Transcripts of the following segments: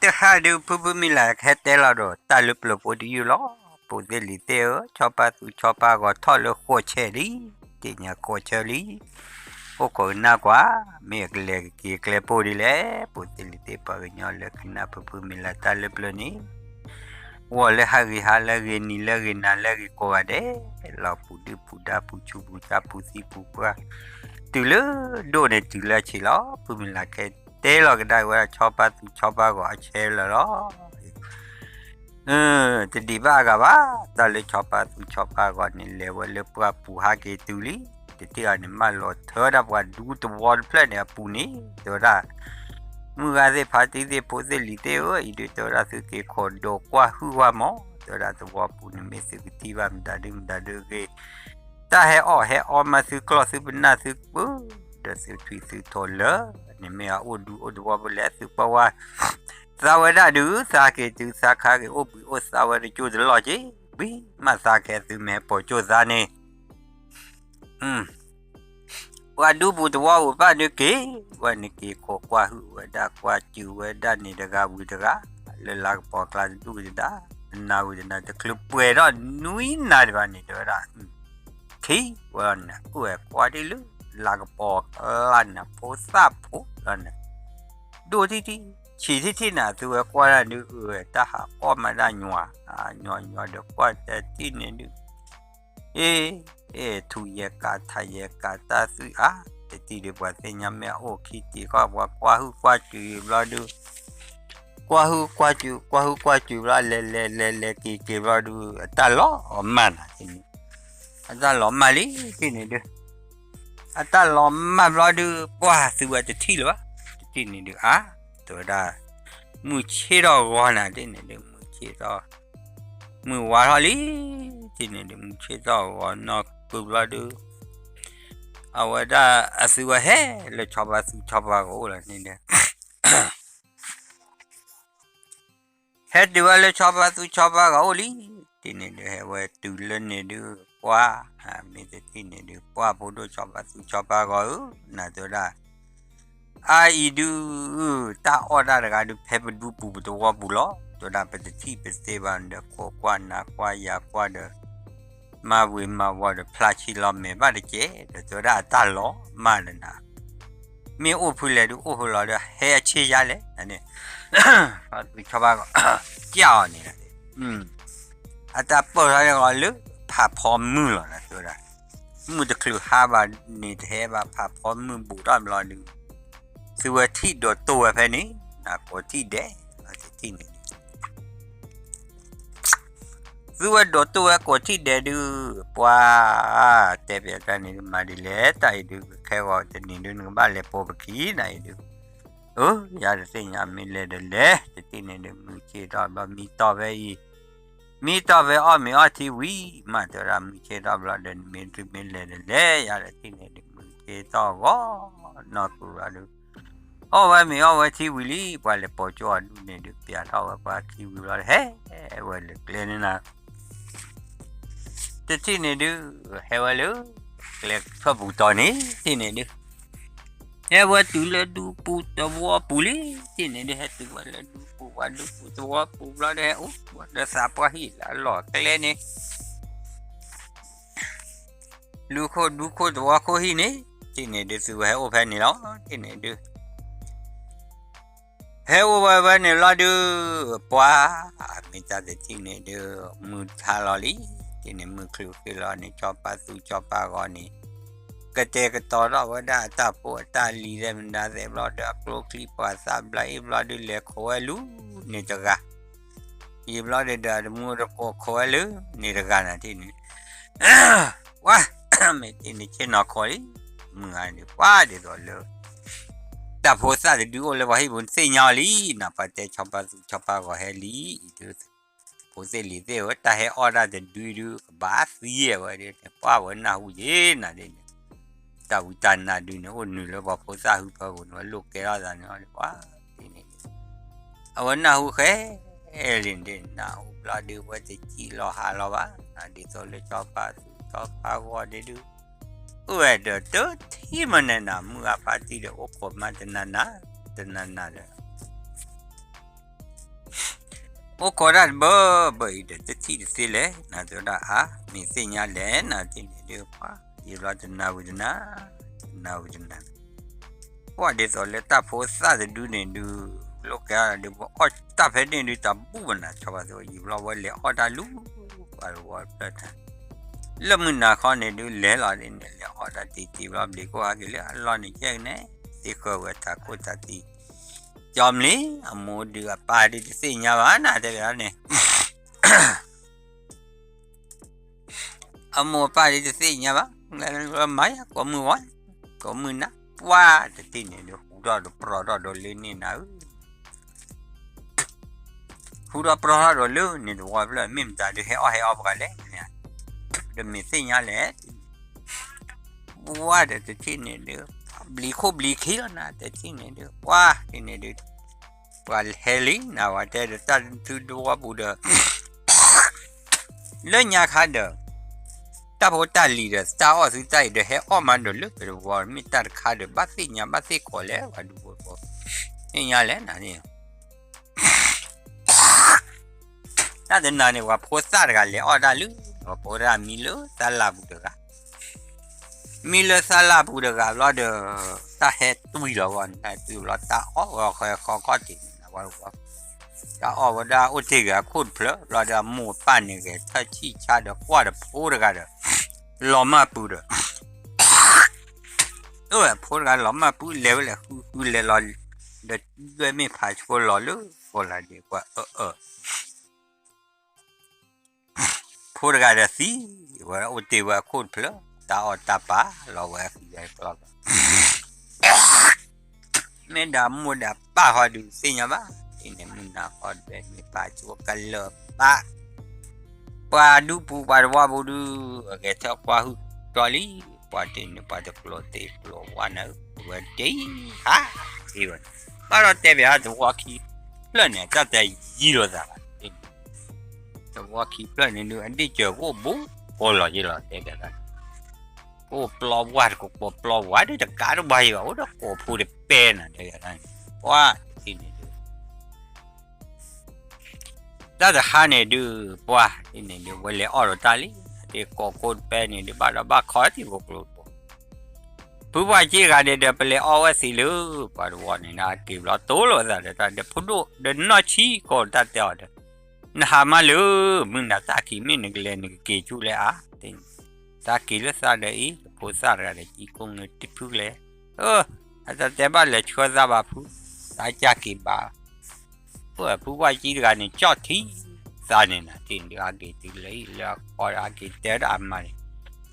တဟါဒုး ဖုဖုမံၤလၢ်ကဟဲတဲလီၤဒီး တၢ်လၢပျၢၤဖိတယုၢ်လီၤ. ဖိသ့ၣ်လံၤသ့ၣ်ဧၢ, ဆီဖါသူဆီဖါဂီၤထီၣ်လၢဃိးဆဲးလံ, သ့ၣ်ညါဃိးဆဲးလံ, အိၣ်ခိးကနၣ်ကွၢ်, မ့ၢ်အကလဲၤကက့ၤကျဲပိၢ်ဒ်လဲၣ်. ဖိသ့ၣ်လံၤသ့ၣ် ပှၤကညီလၢကနၣ်ဖုဖုမံၤလၢ်တၢ်လၢပျၢၤန့ၣ် ဂီၤလၢဟးဂ့ၤဟါလၢဂ့ၤနံၤလၢဂ့ၤနၤလၢဂ့ၤကိးဂၤဒဲးလီၤ. ပူၤဒုၣ်ပူၤဒါ ပူၤဆူးပူၤဆါ ပူၤသံပူၤပှၢ်, တုၤလၢဒိၣ်န့ၣ် တုၤလၢဆံးလီၤ. ဖုမံၤလၢ်ကတဲလီၤကဒါဝဲဒၣ် ဆီဖါသူဆီဖါဂီၤအဆဲးလၢာ်လီၤ. တဒံးဘၣ်အဂၤဘၣ်, တၢ်လၢဆီဖါသူဆီဖါဂီၤန့ၣ် လဲၤဝဲလၢပှၢ်ပူၤဟးက့ၤတုၤလံ. တထံၣ်အီၤန့ၣ် မၢလီၤထၢဝဲဒၣ်ပှၤဒူသဝီတဖျၢၣ်န့ၣ်အပူၤန့ၣ် တဲဝဲဒၣ် မုၢ်ဂၤသ့ၣ် ဖါတံၢ်သ့ၣ် ဖိသ့ၣ်လံၤသ့ၣ်ဧၢ, အံၤဒုးတဲဝဲဒၣ် သုက့ၤခိးဒိးကွၢ်ဟုၣ်ကွၢ်မး, တဲဝဲဒၣ် သဝီပူၤန့ၣ် မ့ၢ်သုကထံၣ်ဘၣ်မတၤဒုမတၤဒုဂ့ၤ, တၢ်ဟဲအီၣ်ဟဲအီမးသုကျီၢ်သုပနၢ်သုကပၢၢ်, ဒီးသုထွံၣ်သုထိးလၢာ်န့ၣ် မ့ၢ်အအိၣ်ဒူအိၣ်သဝီပူၤလဲၣ် သုပၢ်ဝါ သါဝဲဒၣ်ဒုး သါက့ၤတုၤသါခါက့ၤ အိၣ်ဘှံးအိၣ်သါဝဲတကၠိၢ်တလီၢ်က့ၤ, ဘှံးမးသါခဲသုမ့ၢ်ဟဲပိာ်ကၠိၢ်သါန့ၣ် ပှၤဒူပူၤသဝီပူၤဘၣ်ဒုးက့ၤ, ဝဲန့ၣ်က့ၤခိးကွၢ်ဟုၣ်ဝဲဒၣ် ကွၢ်စူၤဝဲဒၣ်န့ၣ်တဂၤဝံၤတဂၤ, လၢလၤကပီၤကျါတဒူၣ်ဝံၤတဒၣ်, တနၤဝံၤတနၤ တချုးပှဲၤထီၣ်နွံနၤဒံးဘၣ်န့ၣ် တဲဝဲဒၣ် ထံၣ်ဝဲလီၤန့ၣ် အိၣ်ဝဲကွၢ်ဒ်လၢ လၤကပီၤကျါန့ၣ် ဖိသၣ်ဖိလီၤန့ၣ်, ဒိၣ်ထံၣ်ထံၣ် ဆံးထံၣ်ထံၣ်န့ၣ် သုဝဲကွၢ်ဒၣ်ဒုး အၢ တၢ်ဟးအီၣ်မးဒၣ်ညီၤ, ညီၤညီၤဒီးကွၢ်တထံၣ်န့ၣ်ဒုး အ့ အ့ ထူးယဲၢ်ကးထးယဲၢ်ကးတၢ်သွံၣ်အါ, တထံၣ်ဒုးပှၤသ့ၣ်ညါမ့ၢ်အအိၣ်ခံတံၤဃီ ပှၤကွၢ်ဟုၣ်ကွၢ်စူၤဘျီဒုး, ကွၢ်ဟုၣ်ကွၢ်စူၤ ကွၢ်ဟုၣ်ကွၢ်စူၤဘျီ လဲၤလဲၤလဲၤလဲၤက့ၤက့ၤဘျီဒုး အတၢ်လီၤမၢ်နၤန့ၣ်, အတၢ်လီၤမၢ်လံ ထံၣ်န့ၣ်ဒုး အတၢ်လီၤမၢ်ဘျီဒုး ပှၢ်သုဝဲတထံၣ်လၢၤဘၣ်, တထံၣ်န့ၣ်ဒုး အါ တဲဝဲဒၣ် မုၢ်ဆ့ၣ်ထီၣ်ဂီၤနၤ ထံၣ်န့ၣ်ဒုး မုၢ်ဆ့ၣ်ထီၣ်, မုၢ်ဝါထီၣ်လံ ထံၣ်န့ၣ်ဒုး မုၢ်ဆ့ၣ်ထီၣ်ဂီၤနီၢ်ကုဘျီဒုး အဝဲဒၣ် အသုဝဲဟဲလၢဆီဖါသူဆီဖါဂီၤအိၣ်လီၤန့ၣ်ဒီး ဟဲတုၤဝဲလၢဆီဖါသူဆီဖါဂီၤအိၣ်လံ, ထံၣ်န့ၣ်ဒုး ဟဲဝဲတုၤလၢန့ၣ်ဒုး ပှၢ်, မ့ၢ်တထံၣ်န့ၣ်ဒုး ပှၢ်ဖိဒိၣ်ဆီဖါသူဆီဖါဂီၤဧၢ, နၤတဲဝဲဒၣ်, အအံၤဒုး တၢ်အီၣ်တၢ်တဂၤဒုး ဖဲပဒူပူၤပသဝီပူၤလီၤ, တဲဝဲဒၣ် ပတထံၣ်ပသ့ဘၣ်ဒီး ခိးကွၢ်နၤကွၢ်ယၤကွၢ်ဒီး မၤဝံၤမၤဝီၤဒီး ဖျါဆံလီၤမဲာ်ဘၣ်တက့ၢ်, ဒီးတဲဝဲဒၣ် အတၢ်လီၤမၢ်လၢနၤ မ့ၢ်အိၣ်ဖုလဲၣ်ဒုး အိၣ်ဖုလီၤဒီး ဟဲအဆ့ယါလဲၣ်န့ၣ်, ဆီဖါသူဆီဖါဂီၤ ကၢ်အီၤန့ၣ်, အတၢ်ပၢၢ်ထီၣ်ဂီၤလၢဖးဖီမုၢ်လီၤ နၤတဲဝဲဒၣ်, မုၢ်တချုးဟါဘၣ်န့ၣ် တဟဲဘၣ် ဖးဖီမုၢ်ဘူးထီၣ်ဘျီဒုး သုဝဲထံၣ်ဒိးတိၢ်ဝဲဖဲန့ၣ်, နကိးထံၣ်ဒဲးလီၤ တထံၣ်န့ၣ် သုဝဲဒိးတိၢ်ဝဲကိးထံၣ်ဒဲးဒုး ပှၤ တဲပျးတၢ်န့ၣ်ဒုး မၤဒ်လဲၣ် တၢ်အံၤဒုး ခဲဂီၤတနံၤဒုး နကဘၣ်လဲၤပိာ်ပခံနၤအံၤဒုး, အၢ ယၤတသ့ၣ်ညါမ့ၢ်လဲၤဒီးလဲၤ တထံၣ်န့ၣ်ဒုး မုၢ်ဆ့ၣ်ထီၣ်ဘျီ မံတီၢ်ဖဲအံၤ, မံတီၢ်ဖဲအီၣ်မ့ၤအီထံဝံၤ မးတဲဝဲဒၣ် မုၢ်ဆ့ၣ်ထီၣ်ဘျီဒီး နမ့ၢ်ဒုးမ့ၢ်လဲၤဒီးလဲၤ ယၤတထံၣ်န့ၣ်ဒုး မုၢ်ဆ့ၣ်ထီၣ်ဂီၤ နီၢ်ကုဘျီဒုး အီၣ်ဝဲမ့ၤအီဝဲထံဝံၤလံ ပှၤလဲၤပိာ်ကၠိအဒူၣ်န့ၣ်ဒုး ပျးထီၣ်ဝဲပှၤခံဝံၤဘျီ ဟဲဝဲလၢကျဲန့ၣ်နၤ, တထံၣ်န့ၣ်ဒုး ဟဲဝဲလၢ ကျဲထီၣ်ပူၤတီၤန့ၣ် ထံၣ်န့ၣ်ဒုး ဟဲဝဲတုၤလၢဒူပူၤသဝီပူၤလံ ထံၣ်န့ၣ်ဒုး ဟဲတုၤဝဲလၢဒူပူၤ ပှၤဒူပူၤသဝီပူၤဘျီဒီး ဟဲအိၣ်ဝဲဒီးသးပှၢ်ဟံၣ်လၢအလီၢ်ကျဲန့ၣ် လူၤခိၣ်ဒူခိၣ်သဝီခိၣ်ဟံၣ်န့ၣ် ထံၣ်န့ၣ်ဒုး သုဝဲဟဲအိၣ်ဖဲန့ၣ်လီၤ ထံၣ်န့ၣ်ဒုး ဟဲအိၣ်ဝဲဝဲန့ၣ်လီၤဒုး ပှၤ မ့ၢ်တၢ်တထံၣ်န့ၣ်ဒုး မုၢ်ထါလီၤလံ ထံၣ်န့ၣ် မုၢ်ချုးဃ့လီၤန့ၣ် ဆီဖါသူဆီဖါဂီၤန့ၣ် ကတဲာ်ကတီၤထီၣ်ဝဲဒၣ်အတၢ်ဖိအတၢ်လံၤသ့ၣ်မတၤသ့ၣ်ဘျီဒီး အကျိချံပှၤသးဘျါအံၤဘျီဒုး လဲၤခိးဝဲလူၤန့ၣ်တဂၤ ယံာ်ဘျီဒီး ဒီးတမူတကိးခိးဝဲလူၤန့ၣ်တဂၤနၤထံၣ်န့ၣ် ပှၤ မ့ၢ်ထံၣ်န့ၣ်ဆ့ၣ်နီၤခိးလံ မုၢ်ဂၤန့ၣ် ပှၤဒ်သိးလၢ တၢ်ဖိသၣ်တဒုအိၣ်လၢပှၤဟံၣ်ပူၤ နသ့ၣ်ညါအီၤလံ နပှၤတဲဆီဖါသူဆီဖါဂီၤဟဲလံ အံၤဒုး ဖိသ့ၣ်လံၤသ့ၣ်ဧၢ တၢ်ဟဲအီၣ်တၢ်တဒုဒုး ကဘၣ်သံဝဲဒၣ်န့ၣ် ပှၤဝဲနၢ်ဟူယ့ၤနၤဒ်န့ၣ် တၢ်ဝံတၢ်နါဒုးန့ၣ် အိၣ်နုာ်လၢပှၤဖိသၣ်ဟုဖၢပူၤန့ၣ် ဝဲလိာ်ကဲထီၣ်သးန့ၣ် ပှၤဒ်န့ၣ် အဝဲနၢ်ဟူဃဲလံန့ၣ် နၢ်ဟူဘျီဒုး ဝဲတစံၣ်လီၤဟးလီၤဘၣ် ဒ်သိးလၢဆီဖါသူဆီဖါဂီၤဒ်ဒုး အိၣ်ဝဲဒီးတထံၣ်မနုၤနၤ မုၢ်ဂၤဖါတံၢ်ဒီး အိၣ်ခိးမးတနၤနၤ တနၤနၤဒီး အိၣ်ခိးတၢ်တဘၢဘၢအံၤဒီး တထံၣ်တသ့လဲၣ် နၤတဲဝဲဒၣ်ဧါ, မ့ၢ်သ့ၣ်ညါလဲၣ် နၤတထံၣ်န့ၣ်ဒုး ပှၤ ယံာ်ဘျီတနၤဝံၤတနၤ, တနၤဝံၤတနၤ, ကွၢ်ဒ်သိးလၢတၢ်ဖိသၣ်တဒုန့ၣ်ဒုး လိၣ်ကဲဒုး ပအီၣ်တၢ်ဖဲန့ၣ်ဒုး တၢ်ဘူၣ်ဘၣ်နၤ ထီဘၣ်သိး ယံာ်ဘျီဝဲလဲၤအီၣ်တၢ်လူၤ ပှၤတဝီတဖျၢၣ်ထါ လၢမုၢ်နၤခီန့ၣ်ဒုး လဲၤလီၤဒ်န့ၣ် လဲၤအီၣ်တၢ်တံၤတံၤဘျီ ဘျံးခိၣ်ဟဲက့ၤလၢအလီၢ်န့ၣ် ကဲကနဲ သ့ဃၢၤဝဲထးခိၣ်ထးသံ ကၠီမလံၤ အမိၢ်ဒုးအပၢ်ဒုးတသ့ၣ်ညါဘၣ်နၤ တဲဝဲဒၣ်န့ၣ် အမိၢ်အပၢ်ဒုးတသ့ၣ်ညါဘၣ်, မၤယၤကိးမုၢ်ဝဲ, ကိးမုၢ်နၤ, ပှၤတထံၣ်န့ၣ်ဒုး ဟူထီၣ်ဒီးပြီထီၣ်ဒီးလၢန့ၣ်နၤဧၢ ဟူထီၣ်ပြီထီၣ်ဒီးလၢန့ၣ်တဝီဖျၢၣ် မ့ၢ်မတၤဒုးဟဲအီၣ်ဟဲအီပှၤလဲၣ်, ဒီးမ့ၢ်သ့ၣ်ညါလဲၣ် ပှၤဒီးတထံၣ်န့ၣ်ဒုး ဘျံးခိၣ်ဘျံးခံလီၤနၤ တထံၣ်န့ၣ်ဒုး ပှၤတထံၣ်န့ၣ်ဒုး ပှၤဟဲလံနၤ ပှၤတဲဒီးတၢ်သုတဝီပူၤဒီး လၢညါခါဒီး တၢ်ဖိတၢ်လံၤဒီး တၢ်အီၣ်သုတၢ်အံၤဒီး ဟဲအီၣ်မးဒီးလၢပတဝီ မ့ၢ်တၢ်တခါဒီး ဘၣ်သ့ၣ်ညါဘၣ်သ့ၣ်ကိးလဲၣ် ပှၤဒူဖိတဝီ သ့ၣ်ညါလဲၣ်နၤန့ၣ် တၢ်တနၤန့ၣ် ပှၤဖိသၣ်တဂၤလဲၤအီၣ်တၢ်လၢ ပှၤဖိတဂၤမံလၢသးလၢ်ပူၤတဂၤ, မံလၢသးလၢ်ပူၤတဂၤဘျီဒီး တၢ်ဟဲတွံၢ်လီၤဝဲန့ၣ် တွံၢ်ဘျီ တၢ်အီၣ်ဝဲဃဲဃီခီၣ်ထံးန့ၣ် တၢ်အီၣ်ဝဲဒၣ်အိၣ်တ့ၢ်ဂ့ၤအခိၣ်တဖျၢၣ် ဘျီဒီးအမိၢ်အပၢ်န့ၣ်ဂဲၤထၢၣ်ဆံၣ်ဆါဒီးကွၢ်ဒီးဖိတဂၤဒီး လီၤမၢ်ပူၤဒီး အဝဲဖိတဂၤလီၤမၢ်ပူၤလဲၤဝဲလဲၤဃုဃုလဲၤလီၤ ဒီးဒွဲၣ်မ့ၢ်ဖးဆိလီၤလၢ ကိးလၢဒ့ကွၢ်အၢၣ်အၢၣ် ဖိတဂၤဒီးသံ, ဝဲအိၣ်တ့ၢ်ဝဲအခိၣ်တဖျၢၣ် တၢ်အီၣ်တၢ်ပာ်လီၤဝဲအဃံအကျီဘၣ် မ့ၢ်ဒၣ်မိၢ်ဒၣ်ပၢ်ဃီဒုးသ့ၣ်ညါဘၣ်, ဒ်န့ၣ်မုၢ်နၤဃီဒွဲၣ်မ့ၢ်ဖးဆိကလၢာ်ဘၣ်, ပှၤဒူပူၤပှၤတဝီပူၤဒုး အဂဲၤထၢၣ်ကွၢ်ဟုၣ်တီလံ, ပှၤတ့ၢ်န့ၣ်ပှၤတကျိၤတ့ၢ်ကျိၤဝါနၤဧၢ, ဝဲတ့ၢ်ဟး, ဘၣ်ဒီးတဲဘၣ်တဝီခံဖျၢၣ်န့ၣ် တၢ်တဲယံၤလိာ်သးဘၣ် တဝီခံဖျၢၣ်န့ၣ်ဒုး အဒ့ၣ်စၢၤအိၣ်ဘူး ကိးလီၤယ့လီၤ တဲဘၣ်သးန့ၣ်, အိၣ်ပျီဝါတကပီၤပျီဝါဒီးတကးတဘၣ်ယံၤဘၣ် အိၣ်ဒီးကိးဖိတပဲနၤ တဲဘၣ်သးန့ၣ်, ပှၤတထံၣ်န့ၣ်ဒုး တၢ်တဟါန့ၣ်ဒုး ပှၤတထံၣ်န့ၣ်ဒုး ဝဲလဲၤအီၣ်ဒီးတၢ်လံ, တ့ၢ်ကိးကိးတပဲန့ၣ်ဒုး ဘၣ်ဒီးဘၣ်ခီတံၢ်ဖိကျိၤဖိ ဖုပှၢ်ကံတဂၤန့ၣ်ဒီး ပလဲၤအီၣ်ဝဲသ့ၣ်လၢ ပှၤတဝီန့ၣ် နဟးက့ၤဘျီတိၢ်လိာ်သးဒီးတၢ်ဒီး ဖိဒိၣ်ဒီးနီၢ်ဆံးကိးတၢ်တဲအီၤဒီး နဟးမးလၢ မုၢ်နၤတၢ်ခံးမ့ၢ်နကလဲၤနကက့ၤဆူလဲၣ်ဧါ, သးက့ၤလၢသးဒီးအံၤ ဖိသၣ်တဂၤဒီး ကံကိးမုၢ်တဖုကလဲၤ, အတၢ်တဲဘၣ်လဲၤဆှၢသးဘၣ်ဖု, သးက့ၤက့ၤဘၣ် ဖုပှၢ်ကံတဂၤန့ၣ် ကၠီၣ်ထံသးန့ၣ်နၤ တ့ၢ်ဒုးဟးက့ၤတုၤလၢဟံၣ်လၢအဃီဒီး ဟးက့ၤတဲဒၣ်အမါန့ၣ်,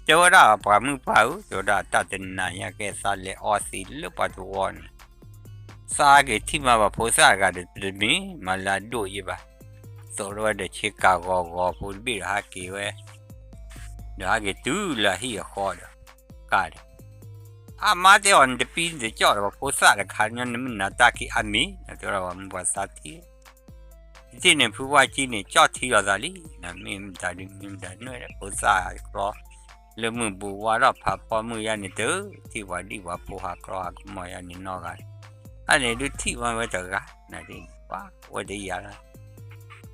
တဲဝဲဒၣ်ပှၤမုၣ်ပှၢ်ဧၢ, တဲဝဲဒၣ်တၢ်တနၤညါကဲသးလဲၤအီသံးလၢပှၤတဝီန့ၣ်, သးဟးက့ၤထံၣ်မးပှၤဖိသၣ်တဂၤဒီးတမံၤမၤလၢအဒိၣ်ယံၤဘၣ်, သိးထီၣ်ဝဲဒီးဆ့ကၤဂီၤဂီၤဖိတဘ့ၣ်ဒီးဟးက့ၤဝဲ ဒီးဟဲက့ၤတုၤလၢအဟံၣ်အဃီဒီး ကၢ်ဒီး အမါတဲအီၤ နတပံနတကၠီၣ်ဒီး ပှၤဖိသၣ်တခါညီ နမုၢ်နၤတၢ်ခံးအါမံၤ နတဲဝဲဒၣ်ပှၤမုၣ်ပှၤသးထံၣ်, ယထံၣ်န့ၣ် ဖုဝါကံန့ၣ် ကၠီၣ်ထံလီၤသးလံ, နမ့ၢ်မတၤဒုးမ့ၢ်မတၤနွဲၣ်ဒီး ဖိသၣ်ဟးကြီ လၢမုၢ်ဘူးဝါထီၣ်ဖးဖီမုၢ်ယါန့ၣ် တထံၣ်ပှၤဒံၣ်ပှၤဖိ ဟးကြီဟးကမီၢ်ယါန့ၣ်နီၢ်ဂၤ, အန့ၣ်ဒုးထံၣ်မးဝဲတဂၤ နၤဒ်န့ၣ် ပှၤဝဲတယာ်လီၤ,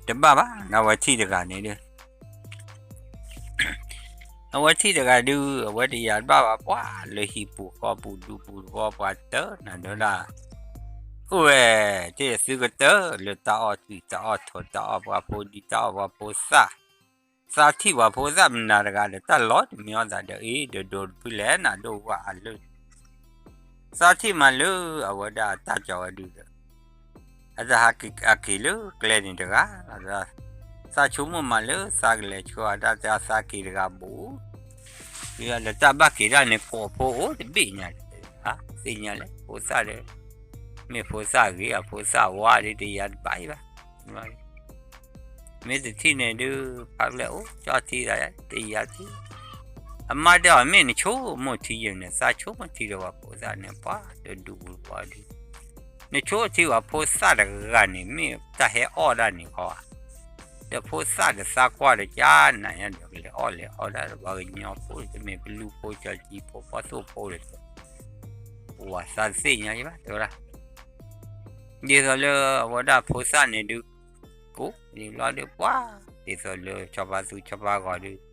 တဘၣ်ဘၣ် နဝဲထံၣ်တဂၤန့ၣ်ဒုး အဝဲထံၣ်တဂၤဒုး အဝဲတယာ်တဘၣ်ဘၣ် ပှၤလၢဟံၣ်ပူၤဃီပူၤဒူပူၤတဝီပှၤတၢၢ်နၤဒိၣ်ဒၣ်, အိၣ်ဝဲ တ့ၢ်သုကတၢၢ်လၢတၢ်အီၣ်ထွံၣ်တၢ်အီၣ်ထိးတၢ်အီၣ်ပှၤဖိဒံ တၢ်အီၣ်ပှၤဖိသၣ်, သးထံၣ်ပှၤဖိသၣ်မနၤတဂၤဒီး တၢ်လီၤတမံၤအီၣ်သးဒီး အ့ၣ် ဒိးဒိးတဖုလဲၣ် နၤဒိၣ်ဝဲအလၢ သးထံၣ်မးလၢအဝဲဒၣ်တၢ်ကီဝဲဒုးဒီး အတၢ်ဟးက့ၤအက့ၤလၢကျဲန့ၣ်တဂၤ, သးဆိကမိၣ်မးလၢသးကလဲၤဆှၢအတၢ်တဲသးက့ၤတဂၤဘူး, ဒီးတၢ်ဘၣ်က့ၤတၢ်န့ၣ် ကိးဖိအိၣ်တဘ့ၣ်ညါ, သ့ၣ်ညါလဲၣ် ဖိသၣ်ဒီး, မ့ၢ်ဖိသၣ်ဂ့ၤ အဖိသၣ်ဝါဒီးတယာ်တဘၣ်အံၤဘၣ် မ့ၢ်တထံၣ်န့ၣ်ဒုး ဖးကျဲအိၣ်ကၠီၣ်ထံသး တယာ်ထံ, အမါတဲအီၤ မ့ၢ်နဆိကမိၣ်ထံယဲၢ်န့ၣ် သးဆိကမိၣ်ထံဒီးပှၤဖိသၣ်န့ၣ် ပှၤတဒူပူၤဝဲဒုး, နဆိကမိၣ်ထံပှၤဖိသၣ်တဂၤန့ၣ် မ့ၢ်တၢ်ဟဲအီၣ်ဒၣ်န့ၣ်ဃီဧါ, ဒီးဖိသၣ်ဒီးသးကွၢ်ဒီးကၢ်နၤညါဒီး ကလဲၤအီၣ်လဲၤအီၣ်ဒၣ်ပှၤကညီဖိ တမ့ၢ်ပလူဖိ ကၠီကံဖိ ဖီသိၣ်ဖိဒီး ပှၤသးတသ့ၣ်ညါယံၤဘၣ် တဲဝဲဒၣ် ဒ်သိးလၢအဝဲဒၣ်ဖိသၣ်န့ၣ်ဒုး, ပှၤဟးကွဲးကျိၣ်လၢကျဲကိးန့ၣ် လီၤဒုးပှၤ ဒ်သိးလၢဆီဖါသူဆီဖါဂီၤဒုး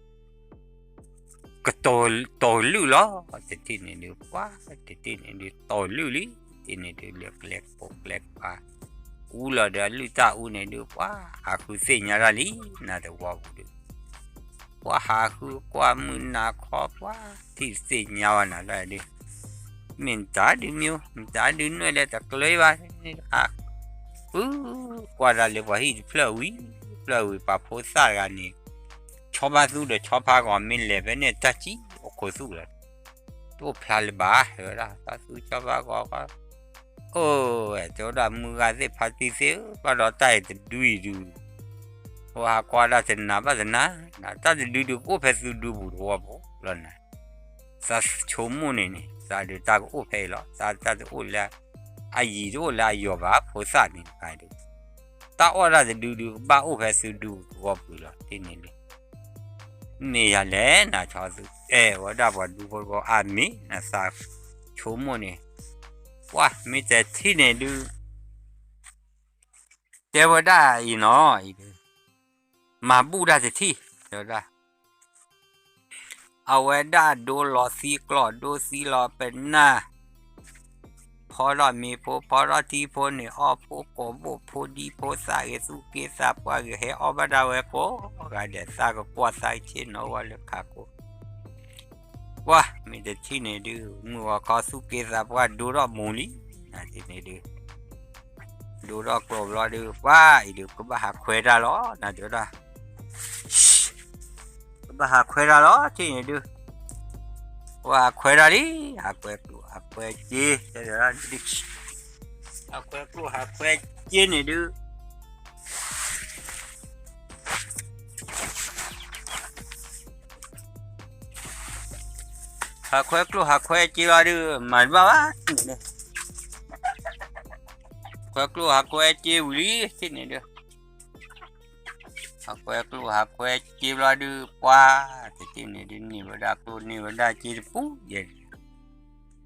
ကတီၤကလုၢ်လီၤ တထံၣ်န့ၣ်ဒုး ပှၤတထံၣ်န့ၣ်ဒုး တီၤလုၢ်လံ တထံၣ်န့ၣ်ဒုး လၢကျဲကိးကျဲပၤ အူလီၤဒီးအလုၢ်တၢ်အူန့ၣ်ဒုး ပှၤဟးဃုသ့ၣ်ညါတၢ်လံ နၤတဝီပူၤဒုး ပှၤဟးဃုကွၢ်မုၢ်နၤခီ ပှၤထံၣ်သ့ၣ်ညါဝဲနၤတၢ်ဒုး မ့ၢ်တၢ်ဒုးမ့ၢ် မ့ၢ်တၢ်ဒုးနွဲၣ်လဲၤတကျၢၤဘၣ် ဟးဃု ကွၢ်ဒၣ်လၢပှၤဟံၣ်တဖျၢၣ်ဝံၤ ဖျၢၣ်ဝံၤ ပှၤဖိသၣ်တဂၤန့ၣ် ဆီဖါသူဒီးဆီဖါဂီၤမ့ၢ်လဲၤဖဲန့ၣ် တၢ်စံၣ်အိၣ်ခိးသူၣ်လီၤ တအိၣ်ဖျါလၢၤဘၣ် တဲဝဲဒၣ် ဆီဖါသူဆီဖါဂီၤ အိၣ်ဝဲ တဲဝဲဒၣ် မုၢ်ဂၤသ့ၣ်ဖါတံၢ်သ့ၣ်ဧၢ ဘၣ်ဒီးတၢ်အံၤတဒုအံၤဒုး အဝဲဟးကွၢ်ဒၣ်တနၤဘၣ်တနၤ တၢ်တဒုဒုးကအိၣ်ဖဲသုဒုပူၤတဝီပူၤလီၤနၤ သးဆိကမိၣ်န့ၣ်န့ၣ် သးဒုးတၢ်ကအိၣ်ဖဲအံၤလီၤ သးတၢ်တအိၣ်လၢ အယံၤတအိၣ်လၢအယီၤဘၣ် ဖိသၣ်န့ၣ်တခါဒုး တၢ်အီၣ်တၢ်တဒုဒုးကဘၣ်အိၣ်ဖဲသုဒုပူၤတဝီပူၤလီၤ တထံၣ်န့ၣ်ဒုး မ့ၢ်ယၤလဲၣ် နၤဆီဖါသူ တဲဝဲဒၣ်ပှၤဒူဖိတဝီ အါမ့ၢ် နသးဆိကမိၣ်န့ၣ် ပှၤမ့ၢ်တထံၣ်န့ၣ်ဒုး တဲဝဲဒၣ်အံၤနီၤ အံၤဒုး မၤဘူၣ်တၢ်တထံၣ် တဲဝဲဒၣ် အဝဲဒၣ်ဒိလီၤသံကျီၢ် ဒိသံလီၤပနၢ် ဖီထီၣ်မ့ၤဖိ ဖီထီၣ်ထံဖိန့ၣ် အီၣ်ဖိကိးဘိၣ်ဖိဒံဖိသၣ်ဂ့ၤ သူၣ်က့သးပှၢ်ဂ့ၤ ဟဲအီၣ်ဘၣ်ဒၣ်ဝဲကိးဂၤဒဲး သးကကွၢ်သးကဆ့ၣ်နီၤဝဲလၢခးကိး ပှၤမ့ၢ်တထံၣ်န့ၣ်ဒုး မုၢ်ဂီၤခီသူၣ်က့သးပှၢ်ဒိထီၣ်မူၤလံ နၤတထံၣ်န့ၣ်ဒုး ဒိထီၣ်ကျိးဘျီဒုး ပှၤအံၤဒုး ကဘၣ်ဟးခွဲးတၢ်လီၤ နၤတဲဝဲဒၣ် ကဘၣ်ဟးခွဲးတၢ်လီၤ ထံၣ်န့ၣ်ဒုး ပှၤဟးခွဲးတၢ်လံ ဟးခွဲးကျိၣ်ဟးခွဲးစ့ တဲဝဲဒၣ် ဟးခွဲးကျိၣ်ဟးခွဲးစ့န့ၣ်ဒုး ဟးခွဲးကျိၣ်ဟးခွဲးစ့လီၤဒုး မၤတဘၣ်ဘၣ် ထံၣ်န့ၣ်ဒုး ခွဲးကျိၣ်ဟးခွဲးစ့ဝံၤလံ ထံၣ်န့ၣ်ဒုး ဟးခွဲးကျိၣ်ဟးခွဲးစ့ဘျီဒုး ပှၤ တထံၣ်န့ၣ်ဒုး န့ၢ်ဝဲဒၣ်ကျိၣ်န့ၢ်ဝဲဒၣ်စ့တပူၤယဲၢ်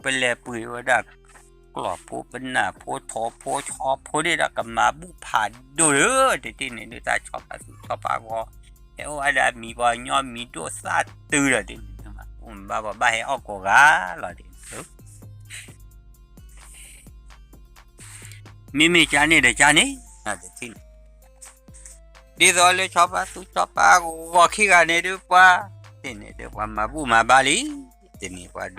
ပလဲၤပှ့ၤဝဲဒၣ် ကျီၢ်ဖိပနၢ်ဖိထိးဖိဆီဖိန့ၣ်ဒီး ကမၤဘူၣ်ဖးဒိၣ်ဒီး တထံၣ်န့ၣ်ဒုး တၢ်ဆီဖါသူဆီဖါဂီၤ ဟဲအိၣ်ဝဲဒၣ်အမံၤပှၤကညီမံၤဒိၣ်သၣ်တုၤဒီး တထံၣ်န့ၣ် မၤဘူၣ်မၤဘါပှၤဘၣ်ဟဲအီၣ်ကိးဂၤလီၤ တထံၣ်န့ၣ် မ့မ့ၢ်ကါန့ၣ်ဒီးကါန့ၣ် တထံၣ်န့ၣ် ဒ်သိးလၢဆီဖါသူဆီဖါဂီၤခံဂၤန့ၣ်ဒုး ပှၤ တထံၣ်န့ၣ်ဒုး ပှၤမၤဘူၣ်မၤဘါလံ တထံၣ်န့ၣ် ပှၤဒိသံလီၤကျီၢ် ဒိသံလီၤပ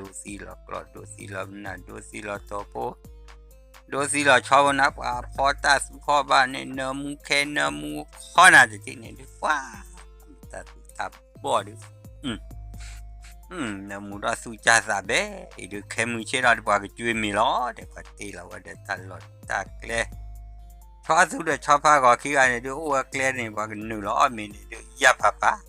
နၢ် ဒိသံလီၤထိးဖိ ဒိသံလီၤဆီဖိနၤ ပှၤဖီတၢ်သူခီၣ်ဘၣ်န့ၣ် နၢမူခဲနၢမူခီနၤ တထံၣ်န့ၣ်ဒုး ပှၤ တၢ်သူတၢ်ဘီၣ်ဒုး နၢမူဒီးသူကၢ်သးဘဲ အံၤဒုး ခဲမုၢ်ဆ့ၣ်ဒီး ပှၤကကွ့မ့ၤလီၤ ဒီးပှၤတ့လီၤဝဲဒီးတၢ်လီၢ်တၢ်ကျဲ ဆီဖါသူဒီးဆီဖါဂီၤခံဂၤန့ၣ်ဒုး အိၣ်ဝဲကျဲန့ၣ် ပှၤကနုာ်လီၤအီၣ်မ့ၤန့ၣ်ဒုး ယၢ်ဖးဖး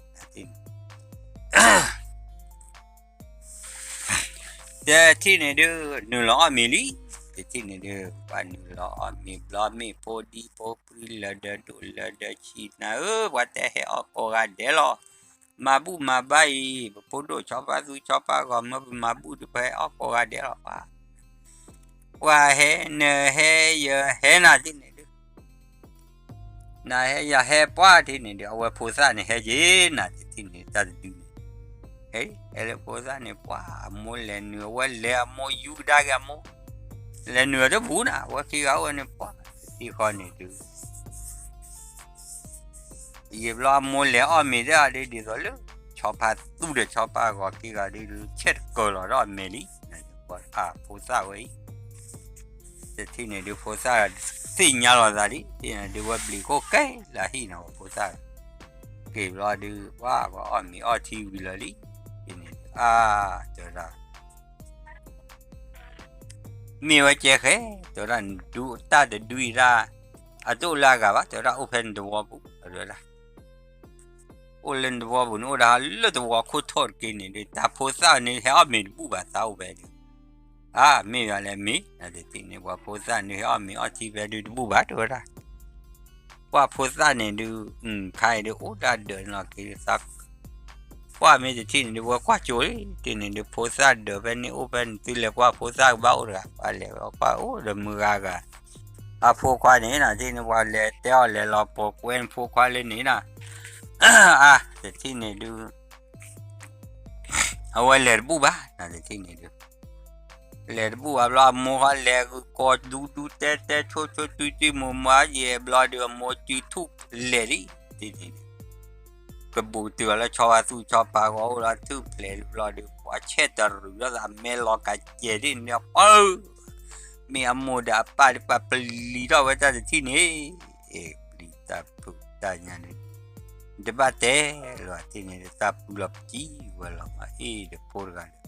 တထံၣ်န့ၣ်ဒုး နုာ်လီၤအီၣ်မ့ၤလံ တထံၣ်န့ၣ်ဒုး ပှၤနုာ်လီၤအီၣ်မ့ၤဘျီ မ့ၣ်ဖိဒံဖိပှံလၢာ်ဒီးဒိၣ်လၢာ်ဒီးဆံးနၤဧၢ ပှၤတဲဟဲအီၣ်ကိးဂၤဒဲးလီၤ မၤဘူၣ်မၤဘါအံၤ ပဖိဒိၣ်ဆီဖါသူဆီဖါဂီၤ မၢပမၤဘူၣ်ဒုး ပှၤဟဲအီၣ်ကိးဂၤဒဲးလီၤ ပှၤ ပှၤဟဲနဟဲယဟဲနၤ တထံၣ်န့ၣ်ဒုး နဟဲယဟဲ ပှၤ တထံၣ်န့ၣ်ဒုး အဝဲဖိသၣ်န့ၣ်ဟဲက့ၤ နၤ တထံၣ်န့ၣ် တၢ်တဒုန့ၣ် ဟဲလၢဖိသၣ်န့ၣ် ပှၤ အမိၢ်လဲၤနုာ် အဝဲလဲၤအမိၢ်ယူကဒါက့ၤအမိၢ် လဲၤနုာ်အီၤတပူၤနၤ အဝဲခံဂၤအိၣ်ဝဲန့ၣ် ပှၤ တထံၣ်ဃီန့ၣ်ဒုး ယံာ်ဘျီအမိၢ်လဲၤအီၣ်မ့ၤဒၣ်ဒ်သိးလၢ ဆီဖါသူဒီးဆီဖါဂီၤခံဂၤဒုး ဆဲးတကၢၤလီၤဒီးအမဲာ်လံ ဖိသၣ်ဝဲအံၤ တထံၣ်န့ၣ်ဒုးဖိသၣ်သ့ၣ်ညါလီၤသးလံ တထံၣ်န့ၣ်ဒုးဝဲဘျံးခိၣ်ကဲလၢဟံၣ်နီၤ ဖိသၣ် က့ၤဘျီဒုး ပှၤ ပှၤအီၣ်မ့ၤအီၣ်ထံဝံၤလၢာ်လံ တထံၣ်န့ၣ်ဒုး အါ တဲဝဲဒၣ် မ့ၢ်ဝဲကဲဃဲ တဲဝဲဒၣ် နဒုးတၢ်တဒုအံၤဒၣ် အတအိၣ်လၢအဂၤဘၣ် တဲဝဲဒၣ်အိၣ်ဖဲနတဝီပူၤ တဲဝဲဒၣ် အိၣ်လၢနတဝီပူၤန့ၣ် အိၣ်ဒၣ်လၢတဝီခိၣ်ထီၣ်တက့ၢ်န့ၣ်ဒုး တၢ်ဖိသၣ်န့ၣ် ဟဲအီၣ်မ့ၤတဘူၣ်ဘၣ် သးအိၣ်ဖဲဒုး အါ မ့ၢ်ယၤလဲၣ်မ့ၢ် နတထံၣ်န့ၣ် ပှၤဖိသၣ်န့ၣ် ဟဲအီၣ်မ့ၤအီၣ်ထံဖဲဒုးတဘူၣ်ဘၣ် တဲဝဲဒၣ် ပှၤဖိသၣ်န့ၣ်ဒုး ခါအံၤဒုး အိၣ်ဒၣ်ဒၢးန့ၣ်လီၤက့ၤသး ပှၤမ့ၢ်တထံၣ်န့ၣ်ဒုး ဝဲကွၢ်ကၠိလံ တထံၣ်န့ၣ်ဒုး ဖိသၣ်ဒၢးဖဲန့ၣ်အိၣ်ဖဲန့ၣ် သုလဲၤကွၢ်ဖိသၣ်ကဘၣ်အိၣ်တဂၤ ပှၤလဲၤဝဲကွၢ်အိၣ်ဒီးမုၢ်ဂၤဂၤ အဖိခွါန့ၣ် နတထံၣ်န့ၣ် ပှၤလဲၤတဲအီၤလဲၤလီၤပိာ်ကွဲနဖိခွါလၢန့ၣ်နီၤ, အါ တထံၣ်န့ၣ်ဒုး အဝဲလဲၤတဘူၣ်ဘၣ် နတထံၣ်န့ၣ်ဒုး လဲၤတဘူၣ်ဘၣ်ဘျီ အမိၢ်ဃီလဲၤဂုာ်ကိးဒူဒူတဲတဲဆိဆိတွံတွံမိၢ်မါယဲၢ်ဘျီဒုး အမိၢ်စုထူၣ်လဲၤလံ တထံၣ်န့ၣ်ဒုး ကဘူးတုၤအီၤလၢဆီဖါသူၣ်ဆီဖါဂီၤအိၣ်ဒီးထူၣ်ဖျဲးလံဘျီဒုး ပှၤဆဲးတရူးဒီးသးမဲလီၤကးကဲးဒ်န့ၣ်ပၢ မ့ၢ်အမိၢ်ဒီးအပၢ်ဒီးပှၤပျံၤထီၣ်ဝဲတၢ်တထံၣ်န့ၣ်, အ့ၣ် ပျံၤတၢ်ဖုးတၢ်ညါန့ၣ်, တဘၣ်တဲလီၤတထံၣ်န့ၣ် တၢ်ပူၤလီၤပစံးဝဲလီၤမး အ့ၣ် ဒီးဖိတဂၤဒီး,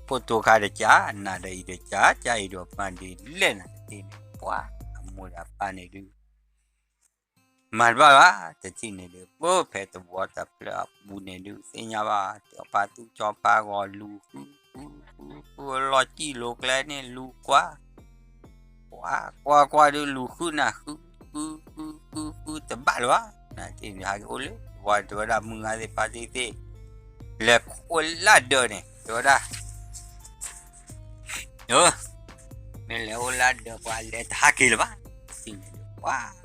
ဖိတိၤခါတကး နၤဒီးအံၤတကး ကၢ်အံၤဒီးမၤဒ်လဲၣ်နၤတထံၣ်န့ၣ် ပှၤအမိၢ်ဒီးအပၢ်န့ၣ်ဒုး မၤတဘၣ်ဘၣ် တထံၣ်န့ၣ်ဒုး ပဖဲတဝီတဖျၢၣ်အပူၤန့ၣ်ဒုး သ့ၣ်ညါဘၣ် ဆီဖါသူၣ်ဆီဖါဂီၤလူၤဃု ဃု ဃု ဃု လီၤစံၣ်လိၤကျဲန့ၣ်လူၤကွၢ်, ကွၢ်ကွၢ်ကွၢ်ဒုးလူၤဃုနၤဃု ဃု ဃု ဃု ဃုတဘၣ်လၢၤဘၣ်, နတထံၣ်န့ၣ်ဟဲက့ၤအိၣ်လၢ ပှၤတဲဝဲဒၣ်မုၢ်ဂၤသ့ၣ်ဖါတံၢ်သ့ၣ် လဲၤခိၣ်လၢဒၢးန့ၣ် တဲဝဲဒၣ် မ့ၢ်လဲၤအိၣ်လၢဒၢးပှၤလဲၤတဟးက့ၤလၢၤဘၣ်, တထံၣ်န့ၣ်ဒုး ပှၤ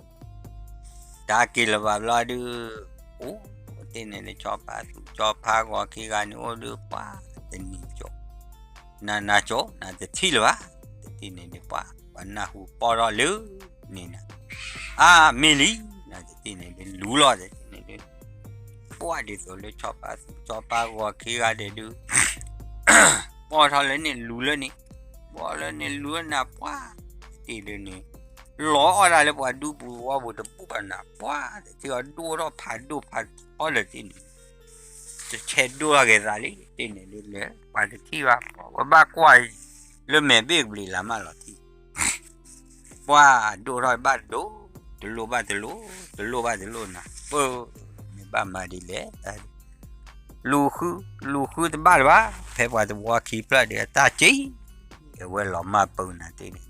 တဟးက့ၤလၢၤဘၣ်ဘျီဒုး, အိၣ်တ့ၢ်န့ၣ်လၢဆီဖါသူၣ်ဆီဖါဂီၤခံဂၤန့ၣ်အိၣ်ဒုး ပှၤတနံၤကၠိ, နၤနၤကၠိ နတထံၣ်လၢၤဘၣ်, တထံၣ်န့ၣ်ဒုး ပှၤ ပှၤနၢ်ဟူပီၣ်ထီၣ်လၢန့ၣ်နၤ, အါ မ့ၢ်လံ, နတထံၣ်န့ၣ်ဒုး လူၤလီၤတထံၣ်န့ၣ်ဒုး ပှၤဒ်သိးလၢဆီဖါသူၣ်ဆီဖါဂီၤခံဂၤဒဲးဒုး ပီၣ်ထီၣ်လၢန့ၣ်လူၤလၢန့ၣ်, ပီၣ်လၢန့ၣ်လူၤလၢနၤ ပှၤတထံၣ်ဒုးန့ၣ် လီၤအီၣ်တၢ်လၢပှၤဒူပူၤဝီပူၤတဘူၣ်ဘၣ်နၤ ပှၤတထံၣ်အီၤ ဒိၣ်ထီၣ်ဖးဒိၣ်ဖးထီလၢတထံၣ်န့ၣ်, တဆဲးဒိၣ်ထီၣ်က့ၤသးလံ တထံၣ်န့ၣ်ဒုးလဲၤ ပှၤတထံၣ်ဘၣ် ပှၤဘၣ်ကွၢ် လၢမဲာ်ဘ့ၣ်ကဘျံးလၤမးလီၤတံၢ် ပှၤဒိၣ်ထီၣ်ဘၣ်တဒိၣ်, တလိၣ်ဘၣ်တလိၣ်, တလိၣ်ဘၣ်တလိၣ်နၤ, ပမ့ၢ်ဘၣ်မၤဒ်လဲၣ်, လူၤဃု, လူၤဃုတဘၣ်လၢၤဘၣ်, ဖဲပှၤတဝီခံဖျၢၣ်ဒီးအတၢ်စံၣ်, အဝဲလီၤမၢ်ပူၤနၤတထံၣ်န့ၣ်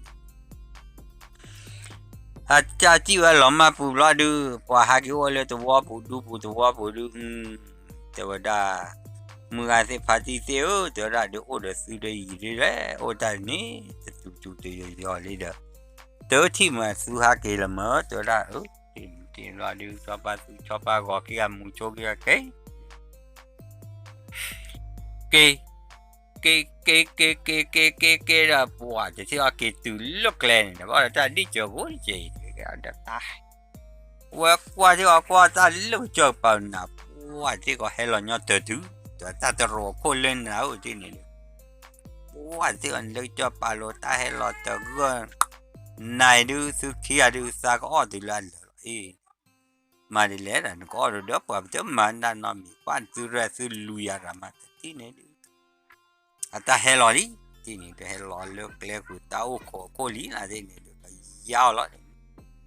အတၢ်စံၣ်ဝဲလီၤမၢ်ပူၤဘျီဒုး, ပှၤဟးက့ၤအိၣ်လၢတဝီပူၤဒူပူၤတဝီပူၤဒုး, တဲဝဲဒၣ်, မုၢ်ဂၤသ့ၣ်ဖါတံၢ်သ့ၣ်ဧၢ, တဲဝဲဒၣ်ဒုးအိၣ်ဒီးသုဒီးယံၤဒုးလဲၣ်, အိၣ်တၢ်န့ၣ် တတူၤတူၤတယီၤယီၤလံဒီး, တထံၣ်မးသုဟးက့ၤလၢၤမး, တဲဝဲဒၣ်, တ့ၢ်တ့ၢ်ဘျီဒုး ဆီဖါသူၣ်ဆီဖါဂီၤခံဂၤမူဆိခံဂၤက့ၤ က့ၤ, က့ၤ, က့ၤ က့ၤ က့ၤ က့ၤ က့ၤ က့ၤ က့ၤဒီး ပှၤတထံၣ်အီၤက့ၤတုၤလၢကျဲန့ၣ်ဒီး ဘၣ်ဒီးတၢ်ဒံၣ်စၢၤဖိတက့ၢ်အံၤဒီးတၢ်, ဝဲကွၢ်ထံၣ်အီၤကွၢ်တၢ်လၢကစၢၢ်ပာ်နၤ ပှၤတထံၣ်ကီးဟဲလီၤညီတၢ်တုၤ, ဒီးတၢ်တရိးခိၣ်လၢနၤအိၣ်တ့ၢ်န့ၣ်ဒီး, ပှၤတထံၣ်အီၤလၢကစၢၢ်ပာ်လိာ်တၢ်ဟဲလီၤတဂၢၢ် နၤအံၤဒုး သုခံဂၤဒုး သးကအီၣ်တုၤလၢအလၢာ်လီၤအံၤ မၤဒ်လဲၣ်ဒီး နကအီၣ်ဒီးပှၤပတမၤတၢ်နီတမံၤ ပှၤသုရဲၣ်သုလူၤယၤရၤမးတထံၣ်န့ၣ်ဒုး, အတၢ်ဟဲလီၤလံ, တထံၣ်န့ၣ်ဒုး ဟဲလီၤလၢကျဲဃုာ်တၢ်အိၣ်ခိးအခိၣ်လံနၤတထံၣ်န့ၣ်ဒုး ကယါအီၤလီၤန့ၣ်,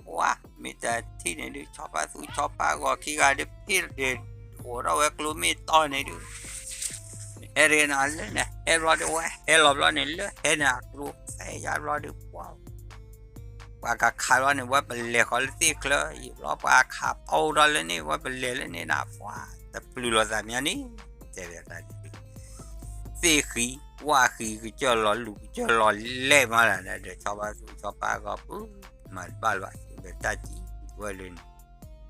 ပှၤမ့ၢ်တထံၣ်န့ၣ်ဒုး ဆီဖါသူၣ်ဆီဖါဂီၤခံဂၤဒုး ဖ့ၣ်ဒီး အိးထီၣ်ဝဲကျိမ့ၢ်တီန့ၣ်ဒုး ဟဲတဂ့ၤနၤလၢန့ၣ် ဟဲဘျီဒုး ဝဲဟဲလီၤဘျီန့ၣ် လၢဟဲန့ၣ်အကျိ ဖဲယါဘျီဒုး ပှၤ ပှၤကခးဘျီန့ၣ် ဝဲပလဲၤဃီၤလၢသ့ၣ်ချၢ ယံာ်ဘျီ ပှၤခးဖီၣ်ထီၣ်လၢန့ၣ် ဝဲပလဲၤလၢန့ၣ်နၤ ပှၤတပျုၤလိာ်သးမးန့ၣ် တဲဝဲဒၣ်န့ၣ်ဒုး သ့ၣ်ဃံ ဝၣ်ဃံ ကစၢၢ်လီၤလူၤ ကစၢၢ်လီၤလဲၢ်မးလၢၤဒီး ဆီဖါသူၣ်ဆီဖါဂီၤပူၤ မၤတဘၣ်လၢၤဘၣ် တၢ်စံးဝဲလၢန့ၣ်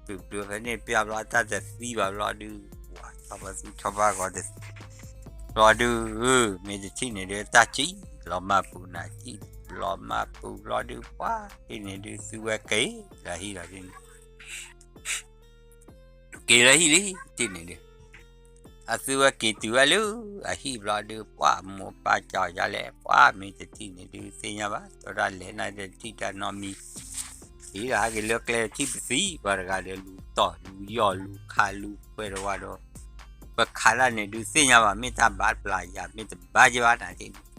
ပျုၤပျုၤဖဲန့ၣ်ပျၢ်ဘျီ တၢ်တသံဘၣ်ဘျီဒုး ပှၤဆီဖါသူၣ်ဆီဖါဂီၤတသံ ဘျီဒုး မ့ၢ်တထံၣ်န့ၣ်ဒုး တၢ်စံး လီၤမၢ်ပူၤနၤစံး လီၤမၢ်ပူၤဘျီဒုး ပှၤတထံၣ်န့ၣ်ဒုး သုဝဲက့ၤလၢဟံၣ်လီၤဒုးန့ၣ် က့ၤလၢဟံၣ်လံ တထံၣ်န့ၣ်ဒုး အသုဝဲက့ၤတုၤဝဲလၢ အဟံၣ်ဘျီဒုး ပှၤမိၢ်ပၢ်ကၠီၤယါလဲၣ် ပှၤမ့ၢ်တထံၣ်န့ၣ်ဒုး သ့ၣ်ညါဘၣ် တဲဝဲဒၣ်လဲၤနၤဒီးတထံၣ်တၢ်နီတမံၤ ဟံၣ်ဒီးဟဲက့ၤလၢကျဲတထံၣ်ပသံ ပှၤတဂၤဒီးလူၤတီၢ် လူၤယီၢ် လူၤခး လူၤခွဲးတဝါဒီး ပခးတၢ်န့ၣ်ဒုး သ့ၣ်ညါဘၣ် မ့ၢ်တၢ်ဘၣ်ပျၢ်ယၤ မ့ၢ်တဘၣ်က့ၤဘၣ်နၤတထံၣ်န့ၣ်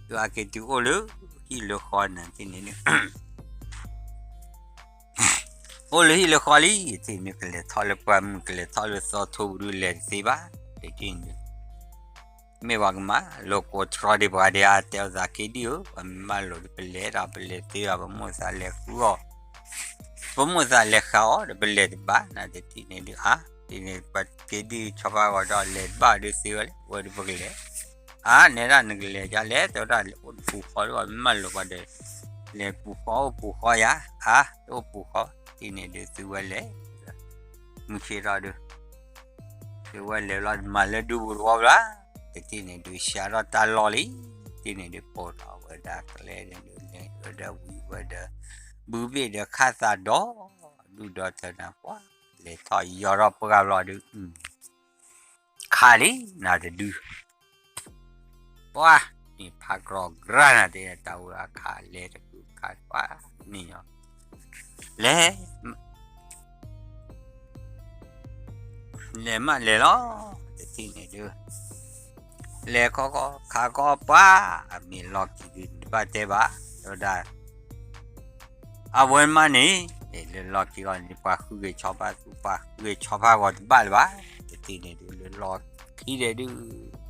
သုဟဲက့ၤတုၤအိၣ်လၢဟံၣ်လၢဃီနၤတထံၣ်န့ၣ်ဒုး အိၣ်လၢဟံၣ်လၢဃီလံ တထံၣ်န့ၣ် ကလဲၤထီၣ်လၢပှၢ်မုၢ် ကလဲၤထီၣ်လၢသီထိပူၤဒုး လဲၤတသ့ဘၣ် တထံၣ်န့ၣ်ဒုး မ့ၢ်ပှၤကမၤလိာ်ကိးတြီဒံးပှၤဒံးဧါ တဲအီၤသးက့ၤဒံးဧၢ ပှၤမ့ၢ်မၤလိာ်ဒီး ပလဲၤဒီး ပလဲၤတသ့ဘၣ် ပမိၢ်သးလဲၤဃုအီၤ ပမိၢ်သးလဲၤဃုအီၤဒီး ပလဲၤတဘၣ် နတထံၣ်န့ၣ်ဒုး အါ တထံၣ်န့ၣ် ပှၤက့ၤဒံးဆီဖါဂီၤဒီး လဲၤတဘၣ်ဒုးသ့ဝဲလၢ ဝဲဒုးပကလဲၤ အါ နဲဒၣ်နကလဲၤဒ်လဲၣ် တဲဝဲဒၣ်လဲၤအိၣ်တပူၤဃီဒီး ပှၤမ့ၢ်မၤလိာ်ပှၤဒီး လဲၤပူၤဃီအိၣ်ပူၤဃီယၤ, အါ တအိၣ်ပူၤဃီ, တထံၣ်န့ၣ်ဒုးသုဝဲလဲၤ, မုၢ်ဆ့ၣ်ထီၣ်ဒုး သုဝဲလဲၤလီၤ မၤလၢဒူပူၤတဝီဘျီ, တထံၣ်န့ၣ်ဒုးစှၤထီၣ်တၢ်လီၢ်လံ, တထံၣ်န့ၣ်ဒုးပိာ်ထီၣ်ဝဲဒၣ်ကျဲန့ၣ်ဒုး လဲၤဝဲဒီးဝံၤဝဲဒီး ဘုဘ့ၣ်ဒီးခၣ်သးဒီး ဒူၣ်ဒီးထၢနၤပှၤ လဲၤထီၣ်ယီၤထီၣ်ပှၢ်ဘျီဒုး ခးလံနၤတဒု ပှၤ န့ၣ်ဖးကြီကြၢ်နၤတဲ တၢ်ဝဲအခးလဲၤတကုခးပှၤ န့ၣ်ညီ လဲၤ လဲၤမးလဲၤလီၤ တထံၣ်န့ၣ်ဒုး လဲၤခီခီခးခီပှၤ အမ့ၢ်လီၢ်ခံဒုးတဘၣ်တဲဘၣ် တဲဝဲဒၣ် အဝဲမးန့ၣ် လၢလီၢ်ခံအီၤန့ၣ် ပှၤဃုဂဲၤဆီဖါသူ ပှၤဃုဂဲၤဆီဖါဂီၤတဘၣ်လၢၤဘၣ် တထံၣ်န့ၣ်ဒုး လၢလီၢ်ခံဒဲးဒုး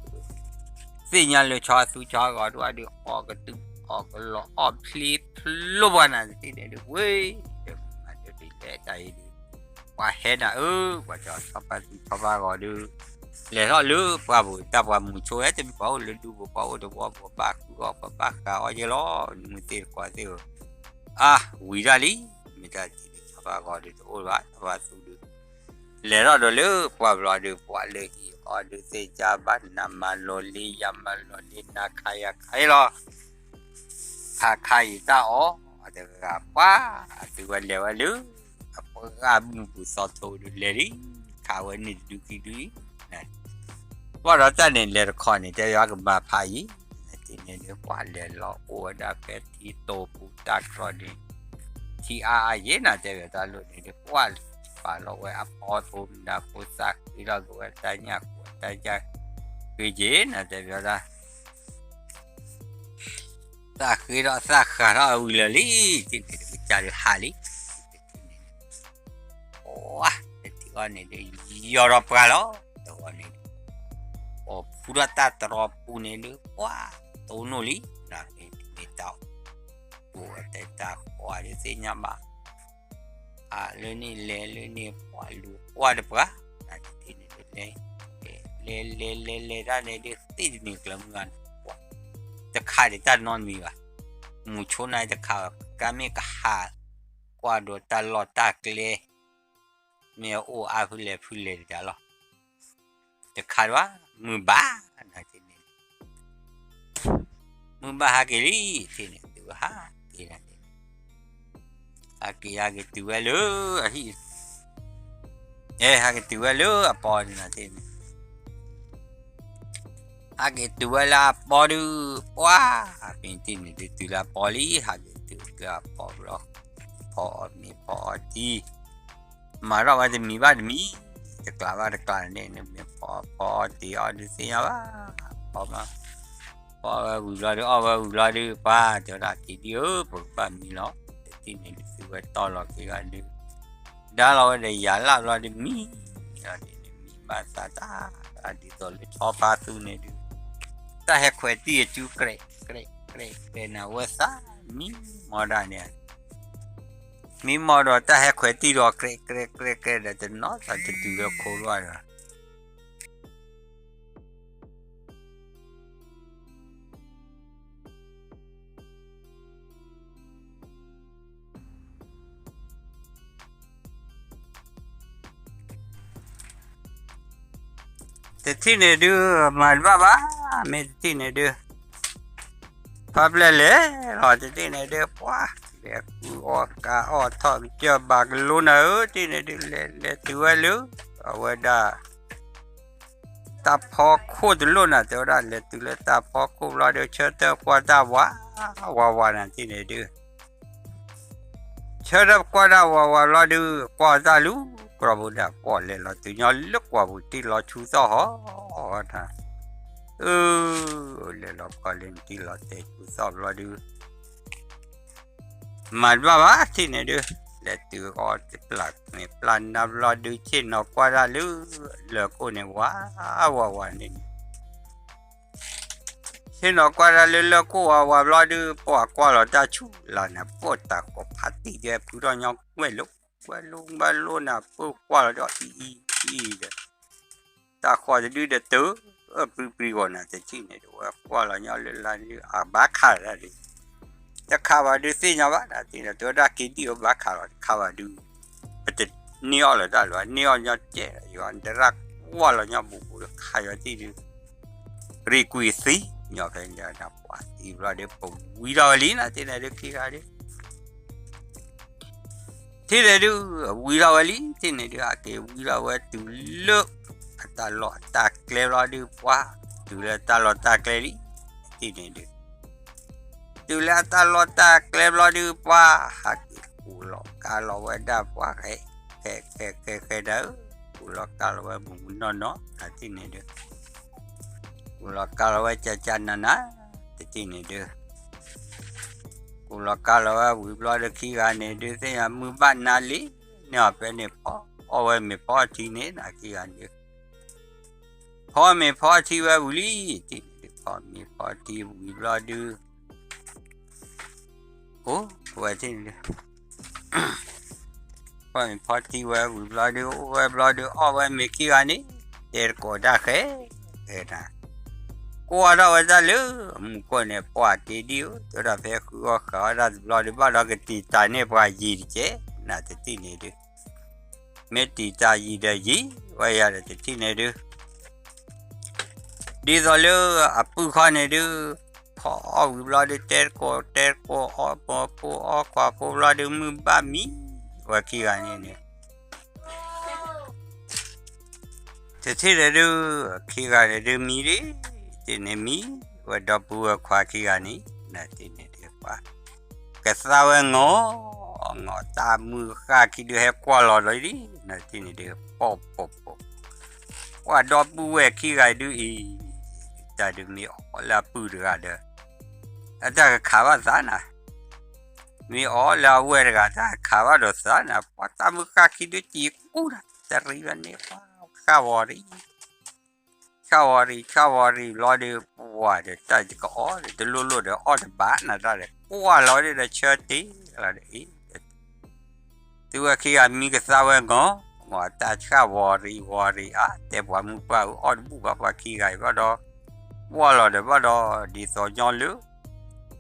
သ့ၣ်ညါလၢဆီသူဆီဂီၤဒုး အီၣ်ကတုၢ်အီၣ်ကလီၤ အီၣ်ဖျ့ဖျိပှၤနၤ တထံၣ်န့ၣ်ဒုး ဝ့ၢ် ဒုးမၤဒုးလဲၤတၢ်အံၤဒုး ပှၤဟဲနၤအၢ ပှၤကဆီဖါသူဆီဖါဂီၤဒုး လဲၤထီၣ်လၢပှၢ်ပူၤ တၢ်ပှၤမုၢ်ဆိဝဲ တမ့ၢ်ပှၤအိၣ်လၢဒူပူၤ ပှၤအိၣ်တဝီပူၤ ဘၣ်ဃုအီၣ် ပှၤဘၣ်ဃးအီၣ်ယဲလီၤ မုၢ်သ့ၣ်တကွၢ်သ့ၣ်ဧၢ အါ ဝံၤတၢ်လံ မ့ၢ်တၢ်တထံၣ်န့ၣ် ဆီဖါဂီၤဒုးတအိၣ်ဘၣ် ဆီဖါသူဒုး လဲၤထီၣ်ဒီးလၢပှၢ်ဘျီဒုး ပှၤလၢဟံၣ်အီၤဒုးသ့ၣ်ကၢ်ဘၣ် နမၤလီၤလ့ ယမၤလီၤလ့ နခးယခးလီၤ ခးခါအံၤတၢ်အီၣ် အတဂၤပှၤ အသုဝဲလဲၤဝဲလၢ အပှၤဂၤမုၢ်ပူၤသီထိဒုးလဲၤလံ ခးဝဲန့ၣ်တဒုခံဒုအံၤ ပှၤဒီးတၢ်န့ၣ်လဲၤတခီန့ၣ် တဲယွၤကမၤဖးယံၤ တထံၣ်န့ၣ်ဒုး ပှၤလဲၤလီၤအိၣ်ဝဲဒၣ်ဖဲထံတိာ်ပူၤတၢ်တြီဒုး ထံအါအါယဲနၤ တဲဝဲတၢ်လိၣ်န့ၣ်ဒုး ပှၤပာ်လီၤဝဲအဖီသိမနၤဖိ သးဃ့ထီၣ်က့ၤဝဲတၢ်ညၣ်ဃိတၢ်ညၣ်ဃ့က့ၤနၤ တဲဝဲဒၣ် သးဃ့ထီၣ်သးဃးထီၣ်ဝံၤလၢာ်လံ တထံၣ်န့ၣ်ဒုး ကစၢ်ဒုးဟးလံ တထံၣ်န့ၣ် ပှၤ တထံၣ်အီၤန့ၣ်ဒုး ယီၤထီၣ်ပှၢ်လီၤ တဂီၤန့ၣ်ဒုး အိၣ်ဖုထီၣ်တၢ်တြီပူၤန့ၣ်ဒုး ပှၤ တိၢ်နီၣ်လံ နမ့ၢ်တမ့ၢ်တၢ် ပှၤတဲတၢ်ဃီဒုးသ့ၣ်ညါဘၣ် ဟးလၢန့ၣ်လဲၤလၢန့ၣ် ပှၤလူၤကွၢ်တပှၢ် နတထံၣ်န့ၣ်ဒုး လဲၤလဲၤလဲၤလဲၤတၢ်န့ၣ်ဒုး သ့ၣ်တမံၤကျၢၤမုၢ်ဂၤန့ၣ် ပှၤ တခးဒံးတၢ်နီတမံၤဘၣ် မုၢ်ဆိနၤတခး ကမ့ၢ်ကဟး ကွၢ်ဒီးတၢ်လီၢ်တၢ်ကျဲ မ့ၢ်အအိၣ်အါဖုလဲၣ်ဖုလဲၣ်တဂၤလီၤ တခးဒံးဘၣ် မုၢ်ဘၣ် နတထံၣ်န့ၣ် မုၢ်ဘၣ်ဟးက့ၤလံ တထံၣ်န့ၣ် သုဟးက့ၤနၤန့ၣ် ဟးက့ၤဟးက့ၤတုၤဝဲလၢ အဟံၣ် အဲ ဟးက့ၤတုၤဝဲလၢအပီန့ၣ်နတထံၣ်န့ၣ် ဟးက့ၤတုၤဝဲလၢအပီဒုး ပှၤ မ့ၢ်တထံၣ်န့ၣ်ဒုး တုၤလၢအပီလံ ဟးက့ၤတုၤလၢအပီဘျီ ဖီအီၣ်မ့ၤဖီအီၣ်တံၤ မၤထီၣ်ဝဲတမံၤဘၣ်တမံၤ တကျးဘၣ်တကျးန့ၣ် နမ့ၢ်ဖီဖီအီၣ်တံၤအီၣ်ဒုးသ့ၣ်ညါဘၣ် ဖီမး ဖီဝဲဝံၤဘျီဒုး အီၣ်ဝဲဝံၤဘျီဒုး ပှၤတဲဝဲဒၣ် က့ၤဒံဧၢ ပကဘၣ်မံလီၤ တထံၣ်န့ၣ်ဒုး သုဝဲတီလီၤက့ၤဂၤဒုး ဒါလီၤဝဲဒီးယၤလၢဘျီဒုးမံ လီၤဒ်န့ၣ် မံဘၣ်သးတၢ် ဒ်သိးလၢဆီဖါသူန့ၣ်ဒုး တၢ်ဟဲခွဲးတံၢ်အစု ကြဲး ကြဲး ကြဲး ကြဲးနၤဝဲသး မံမီၢ်ဒၣ်န့ၣ် မံမီၢ်ဒီးတၢ်ဟဲခွဲးတံၢ်ဒီး ကြဲး ကြဲး ကြဲး ကြဲး ဒီးတနီၤသးတတုၤလၢခိလီၤဒီး တထံၣ်န့ၣ်ဒုး မၤတဘၣ်ဘၣ် မ့ၢ်တထံၣ်န့ၣ်ဒုး ဖါပျဲၢ်လဲၤလီၤ တထံၣ်န့ၣ်ဒုး ပှၤ လဲၤဃုအီၣ်ကးအီၣ်ထီၣ်ကစၢၢ်ဘၣ်ကလိနၤဧၢ တထံၣ်န့ၣ်ဒုး လဲၤလဲၤတုၤဝဲလၢ အဝဲဒၣ် တၢ်ဖီခိၣ်တလိၣ်နၤ တဲဝဲဒၣ် လဲၤတုၤလၢတၢ်ဖီခိၣ်ဘျီဒုး ဆၢထၢၣ်ကွၢ်တၢ်ဝး ဝးဝးနၤ တထံၣ်န့ၣ်ဒုး ဆၢထၢၣ်ကွၢ်တၢ်ဝးဝးဘျီဒုး ကွၢ်တၢ်လူၤ ကြီဘိဒၣ် ပှၤလဲၤလီၤတုၤညီလၢကွၢ်ပူၤ တံၢ်လီၤဆူသီၣ်ဟီ တၢ် အၢ လဲၤလီၤကွၢ်လၢနတံၢ်လီၤတဲာ်ဆူသီၣ်ဘျီဒုး မၤတဘၣ်ဘၣ် တထံၣ်န့ၣ်ဒုး လဲၤတုၤဃီတပျၢ်မ့ၢ်ပျၢ်နါဘျီဒုး ဆ့ၣ်နီၤကွၢ်တၢ်လၢ လၢၢ်ခိၣ်န့ၣ် ဝးဝးဝးန့ၣ် ဆ့ၣ်နီၤကွၢ်တၢ်လၢလၢၢ်ခိၣ်ဝးဝးဘျီဒုး ပှၤကွၢ်လီၤတၢ်ဆူၣ်လၢ်န့ၣ် ပိာ်တၢ်ကိးဖးတံၢ်ကဲဖုထီၣ်ညီဝဲလိၤ ဝဲလိၤဘၣ်လိၤနၤ ပှၤကွၢ်လီၤဒီးအံၤအံၤအံၤဒီး တၢ်ဃီတဒုဒီးတၢ် အၢ ပြံပြံဂီၤနၤ တထံၣ်န့ၣ်ဒုး ဝဲကွၢ်လီၤညီလၢလၢ်ဒုး အဘၣ်ခးတၢ်ဒုး တခးဘၣ်ဒုးသ့ၣ်ညါဘၣ် နသ့ၣ်န့ၣ် တဲဝဲဒၣ်က့ၤဒံၣ်ဧိၤဘၣ်ခးလီၤ တခးဘၣ်ဒုး ပတန့ၢ်အီၣ်လၢၤတၢ်လၢၤ န့ၢ်အီၣ်ညီကဲးလီၤ ယွၤ တရၣ်ကွၢ်လီၤညီဘူးဘူးဒီးခးယွၤသ့ၣ်ဒုး ရံၣ်ကွံာ်သံ ညီဖဲန့ၣ် ပှၤသံဘျီဒုး ပဝံၤထီၣ်ဝဲလံ နသ့ၣ်န့ၣ်ဒုး ခံဂၤဒုး ထံၣ်န့ၣ်ဒုး ဝံၤထီၣ်ဝဲလံ ထံၣ်န့ၣ်ဒုး ဟဲက့ၤဝံၤထီၣ်ဝဲတုၤလၢ အတၢ်လီၢ်အတၢ်ကျဲဘျီဒုး ပှၤ တုၤလၢတၢ်လီၢ်တၢ်ကျဲလံ ထံၣ်န့ၣ်ဒုး တုၤလၢအတၢ်လီၢ်တၢ်ကျဲဘျီဒုး ပှၤ ဟဲက့ၤကူၣ်လီၤကါလီၤဝဲဒၣ်ပှၤ ဃဲ ဃဲ ဃဲ ဃဲ ဃဲဒၣ်ဧၢ ကူၣ်လီၤကါလီၤဝဲမုၢ်မုၢ်နီၢ်နီၢ် နထံၣ်န့ၣ်ဒုး ကူၣ်လီၤကါလီၤဝဲကၠၢ်ကၠၢ်နးနး တထံၣ်န့ၣ်ဒုး ကူၣ်လီၤကါလီၤဝဲဝံၤဘျီဒုး ခံဂၤန့ၣ်ဒုး သ့ၣ်ညါမုၢ်ဘၣ်နၤလံ န့ၢ်အီၤဖဲန့ၣ်ဖီ အီၣ်ဝဲမ့ၤဖီထံန့ၣ် နခံဂၤန့ၣ်ဒုး ဖီမ့ၤဖီထံဝဲဝံၤလံ ထံၣ်န့ၣ်ဒုး ဖီမ့ၤဖီထံဝံၤဘျီဒုး အိၣ်ဝဲထံၣ်န့ၣ်ဒုး ဖီမ့ၤဖီထံဝဲဝံၤဘျီဒုး အိၣ်ဝဲဘျီဒုး အီၣ်ဝဲမ့ၤခံဂၤန့ၣ် တဲတကိးတၢ်ဃဲ ဃဲနၤ ကွၢ်ထီၣ်ဝဲတၢ်လၢ မူခိၣ်န့ၣ် ပှၤက့ၤဒံၣ်ဧိၤ တဲဒၣ်ဖဲဃုအီၣ်ဃးအီၣ်တၢ်တဘျီဒုး ဘၣ်ဒီးကတံာ်တာ်န့ၢ်ပှၤယံၤတကဲး နတထံၣ်န့ၣ်ဒုး မ့ၢ်တံာ်တာ်ယံၤဒီးယံၤ ဝဲယၤဒီးတထံၣ်န့ၣ်ဒုး ဒ်သိးလၢအပုၢ်ခီန့ၣ်ဒုး ဖီအီၣ်ဝံၤဘျီဒုး တဲတကိး တဲတကိး အီၣ်မီၤဖိ အီၣ်ခွါဖိဘျီဒုး မုၢ်ဘၣ်မံ ဝဲခံဂၤန့ၣ်န့ၣ် တထံၣ်န့ၣ်ဒုး ခံဂၤန့ၣ်ဒုးမံဒံး တထံၣ်န့ၣ်မံ ဝဲဒီပုၢ်ဝဲၢ်ခွါခံဂၤန့ၣ် နတထံၣ်န့ၣ်ဒုး ပှၤ ကသါဝဲငီၤ ငီၤတၢ်မုၢ်ဃၣ်ခံဒုးဟဲကွၢ်လီၤဒီးဒ် နတထံၣ်န့ၣ်ဒုး ပိာ်ပိာ်ပိာ် ပှၤဒီပုၢ်ဝဲၢ်ခံဂၤဒုးအံၤ တၢ်ဒုးမ့ၢ်အီၣ်လၢအပုၢ်တဂၤဒီး အတၢ်ကခးဘၣ်သးနၤ မ့ၢ်အီၣ်လၢအဝဲၢ်တဂၤ တၢ်ကခးဘၣ်ဒီးသးနၤ ပှၤတၢ်မုၢ်ဃၣ်ခံဒုးစံးကူၣ်တၢ် တရံးဘၣ်န့ၣ် ပှၤ ဃၣ်ဝီၤရံ ဃၣ်ဝီၤရံ ဃၣ်ဝီၤရံဘျီဒီး ပှၤဒီးတၢ်ကအီၣ်ဒီး တလိၣ်လိၣ်ဒီးအီၣ်တဘၣ်နၤတၢ်ဒီး ကွၢ်လီၤဒီးဆၢတ့ၢ်လီၤဒီး အံၤ သုဝဲခံဂၤမံကသါဝဲငီၤ မ့ၢ်တၢ်ဆှၣ်ဝီၤရံဝီၤရံဧါ တဲပှၤမုၢ်ပှၢ်အုးအီၣ်တဘူၣ်ဘၣ်ပှၤခံဂၤအံၤဘၣ်ဒီး ကွၢ်လီၤဒီးဘၣ်ဒီး ဒ်သိးညီလၢ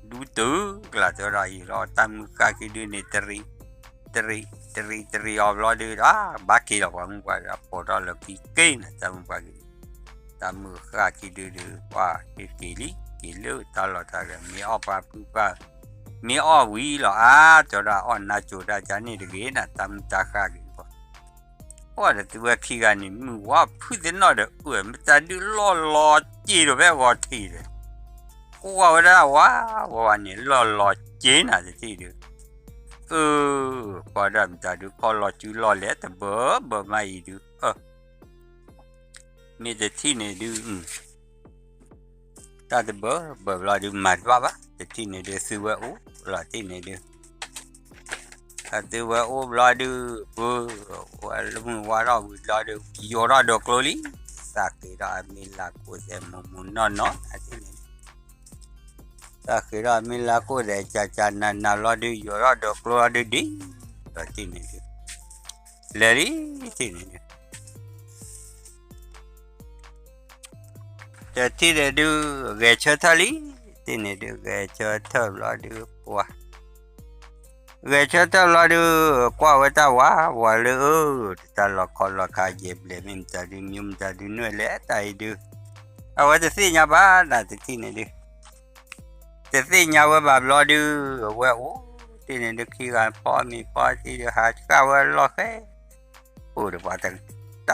ဒူတၢ်ကလၤတဲဝဲဒၣ်အံၤလီၤ တၢ်မုၢ်ဃၣ်ခံဒုန့ၣ် တရံး တရံး တရံးအီၤဘျီဒီး ဘၣ်က့ၤလီၤပှၤမုၢ်ပှၢ်ဒီး ပိာ်ထီၣ်လၢခံက့ၤနၤ တၢ်မုၢ်ပှၢ်ခံ တၢ်မုၢ်ဃၣ်ခံဒုဒီး ပှၤက့ၤလံ က့ၤလၢတၢ်လီၢ်တၢ်ကျဲ မ့ၢ်အီၣ်ပှၤပုၢ်ပှၢ် မ့ၢ်အီၣ်ဝံၤလီၤ အါ တဲဝဲဒၣ်အီၣ်နါစိၤတၢ်ကန့ၣ်တဂ့ၤနၤ တၢ်မုၢ်တၢ်ဃၣ်က့ၤပှၤ ကွၢ်ဒီးသုဝဲခံဂၤန့ၣ် မုၢ်ဝါဖုးသ့ၣ်နီၣ်ဒီး အၢၣ် မတၤဒုးလီၢ်လီၤစ့ဒီးဖဲဂီၤထံးဒီး ကွၢ်ဝဲဒၣ်ဝါ ဝါဝါန့ၣ် လီၢ်လီၤစ့နၤတထံၣ်ဒုး အၢ ကွၢ်ဒၣ်မတၤဒုးခီလီၤစုလီၢ်လဲၣ် တဘၢဘၢမးအံၤဒုး အၢ မ့ၢ်တထံၣ်န့ၣ်ဒုး တၢ်တဘၢဘၢဘျီဒုး မၤတဘၣ်ဘၣ် တထံၣ်န့ၣ်ဒုး သုဝဲအိၣ်လီၤတထံၣ်န့ၣ်ဒုး သုဝဲအိၣ်ဘျီဒုး ပၢ ဝဲလၢမုၢ်ဝါထီၣ်ဝံၤဘျီဒုး ယိးထီၣ်ဒီးကျိလံ သးဃ့ဒီးအမ့ၢ်လၤကိၣ်သဲးမုၢ်မုၢ်နီၢ်နီၢ် တထံၣ်န့ၣ်ဒုး သးဃ့ဒီးအမ့ၢ်လၤကိၣ်သဲး ကၢ်ကၢ်နးနးဘျီဒုး ယိးထီၣ်ဒီးကျိလီၤဒုးဒံး ဒီးတထံၣ်န့ၣ်ဒုး လဲၤလံ တထံၣ်န့ၣ်ဒုး တထံၣ်န့ၣ်ဒုး ဂဲၤဆၢထၢၣ်လံ တထံၣ်န့ၣ်ဒုး ဂဲၤဆၢထၢၣ်ဘျီဒုး ပှၤ ဂဲၤဆၢထၢၣ်ဘျီဒုး ကွၢ်ဝဲတၢ်ဝါ ဝါလၢအၢ တၢ်လီၤခီလီၤခါယဲၢ်ဘျဲၣ် မ့ၢ်မတၤဒုး မံမတၤဒုးနွဲၣ်လဲၣ် တၢ်အံၤဒုး အဝဲတသ့ၣ်ညါဘၣ် နတထံၣ်န့ၣ်ဒုး တသ့ၣ်ညါဝဲဘၣ်ဘျီဒုး အဝဲအိၣ် တထံၣ်န့ၣ်ဒုး ခံဂၤဖီမ့ၤဖီထံဒုး ဟးဆှၣ်ဝဲလီၢ်ဃဲ အိၣ်ဒီးပှၤ တၢ်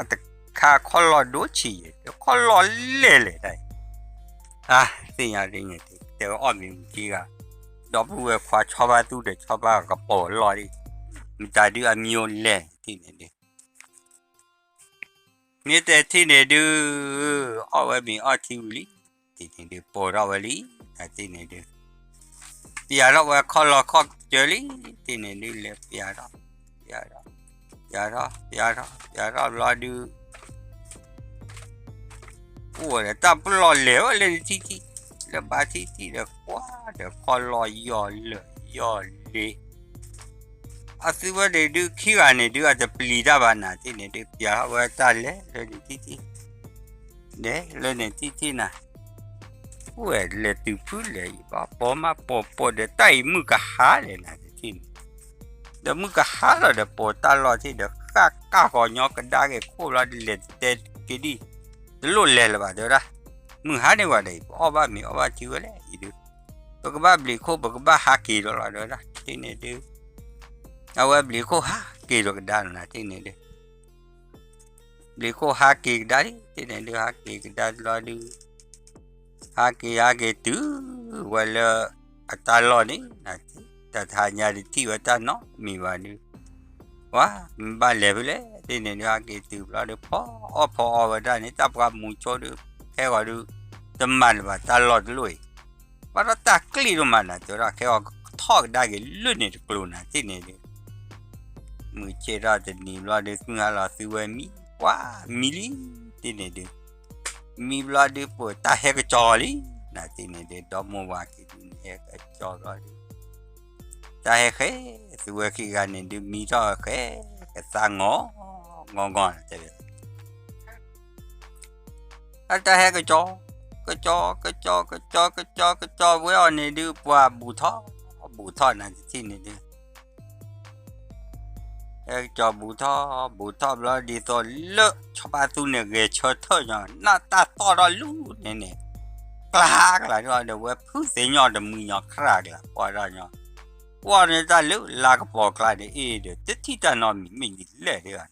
တခါခီလီၤဒိဆံး ခီလီၤလဲၢ်လဲၢ်တၢ်အံၤ အါ သ့ၣ်ညါဒ်န့ၣ် တဲဝဲအီၣ်မ့ၤဝံၤခံဂၤ ဒီပုၢ်ဝဲၢ်ခွါဆီဘၣ်သူၣ်ဒီးဆီဘၣ်ကပီၤလီၢ်ဒံး မတၤဒုးအမံၤအိၣ်လဲၢ်တထံၣ်န့ၣ်ဒုး မ့ၢ်တထံၣ်န့ၣ်ဒုး အီၣ်ဝဲမ့ၤအီၣ်ထံဝံၤလံ တထံၣ်န့ၣ်ဒုး ပိာ်ထီၣ်ဝဲလံ တထံၣ်န့ၣ်ဒုး ပျးထီၣ်ဝဲခီလီၤခီၣ်ကစၢၢ်လံ တထံၣ်န့ၣ်ဒုး လဲၤပျးထီၣ် ပျးထီၣ် ပျးထီၣ် ပျးထီၣ် ပျးထီၣ်ဘျီဒုး အိၣ်ဒီးတၢ်ပလီၢ်လဲၤဝဲလၢနထံၣ်ထံၣ် လၢဘၣ်ထံၣ်ထံၣ်ဒီးကွၢ်ဒီးခီလီၤယီၢ်လၢာ်ယီၢ်လ့ၤ အသုဝဲန့ၣ်ဒုး ခံဂၤန့ၣ်ဒုး အတပျံၤတၢ်ဘၣ်နၤ တထံၣ်န့ၣ်ဒုး ပျးထီၣ်ဝဲတၢ်လဲၤလၢနထံၣ်ထံၣ် လဲၤလၢနထံၣ်ထံၣ်နၤ ဝဲလဲၤတုၤဖုလဲၣ်အံၤ ဘၣ်ပိာ်မးပိာ်ပိာ်ဒီးတၢ်အံၤမုၢ်ကဟါလဲၣ်နၤတထံၣ်န့ၣ်, ဒီးမုၢ်ကဟါလီၤဒီးပိာ်တၢ်လီၢ်ထံၣ်ဒီး ဃၣ်ကၢ်ဃီညီကဒါက့ၤခိၣ်လီၤဒ်လဲၣ်တဲက့ၤဒံၣ်, တလိၣ်လဲၤလၢၤဘၣ်တဲဝဲဒၣ်, မုၢ်ဟါန့ၢ်ဝဲဒီးအံၤ ပအီၣ်ဘၣ်မ့ၤအီၣ်ဘၣ်ထံဝဲလဲၣ်အံၤဒုး, ပကဘၣ်ဘျံးခိၣ် ပကဘၣ်ဟးက့ၤဒီးလီၤတဲဝဲဒၣ် တထံၣ်န့ၣ်ဒုး, အဝဲဘျံးခိၣ်ဟးက့ၤဒီးကဒါလီၤနၤတထံၣ်န့ၣ်ဒုး ဘျံးခိၣ်ဟးက့ၤကဒါလံ တထံၣ်န့ၣ်ဒုး ဟးက့ၤကဒါလီၤဒုး, ဟးက့ၤဟးက့ၤတုၤဝဲလၢ အတၢ်လီၢ်န့ၣ်, တၢ်တဟါညါတထံၣ်ဝဲတၢ်နီတမံၤဘၣ်ဒုး, ပှၤမ့ၢ်ဘၣ်လဲၤဖဲလဲၣ် တထံၣ်န့ၣ်ဒုး ဟးက့ၤတုၤဘျီဒုး ဖီအီၣ်ဖီအီဝဲဒၣ်န့ၣ် တၢ်ပှၤမူဆိဒုး ခဲဂီၤဒုး, တမၤလၢၤဘၣ်တၢ်လီၢ်တလိၣ်အံၤ, ဘၣ်ဒီးတၢ်ကျ့ၣ်ဒိၣ်မးနၤတဲဝဲဒၣ် ခဲဂီၤထီၣ်ကဒါက့ၤလၢန့ၣ်တကျိၤနၤတထံၣ်န့ၣ်ဒုး မုၢ်ဆ့ၣ်ထီၣ်တနံၤဘျီဒုး မုၢ်ဟါလီၤသုဝဲမံ, ပှၤမံလံ, တထံၣ်န့ၣ်ဒုး, မံဘျီဒုးပိာ်တၢ်ဟဲကစီၤလံ, နၤတထံၣ်န့ၣ်ဒုး ဒီမိၢ်ဝၤခံဒုးန့ၣ်ဟဲကစီၤဘျီဒုး, တၢ်ဟဲဃဲ, သုဝဲခံဂၤန့ၣ်ဒုး မံထီၣ်ဃဲ, ကသါငီၢ်, ငီၢ်ငီၢ်တဲဝဲ အတၢ်ဟဲကစီၤ, ကစီၤ, ကစီၤ, ကစီၤ, ကစီၤ, ကစီၤဝဲအီၤန့ၣ်ဒုး ပှၤဘူးထီၣ်, ဘူးထီၣ်နၤတထံၣ်န့ၣ်ဒုး, ဟဲကစီၤဘူးထီၣ်, ဘူးထီၣ်ဘျီဒ်သိးလၢ ဆီဖါသူန့ၣ် ဂဲၤဆၢထၢၣ်ညီ, နၢ်တၢ်သီၣ်ထီၣ်လူၤန့ၣ်န့ၣ်, ကျါကျါဒုးဒီး ဝဲဖုသ့ၣ်ညီတမံၤညီ ခြၢ်ကျါ ကွၢ်ထီၣ်ညီ, ကွၢ်န့ၣ်တၢ်လၢလါကပီၤကျါန့ၣ်အ့ၣ်ဒီး တထံၣ်တၢ်နီတမံၤ မ့ၢ်ဒ်လဲၣ်ဒုး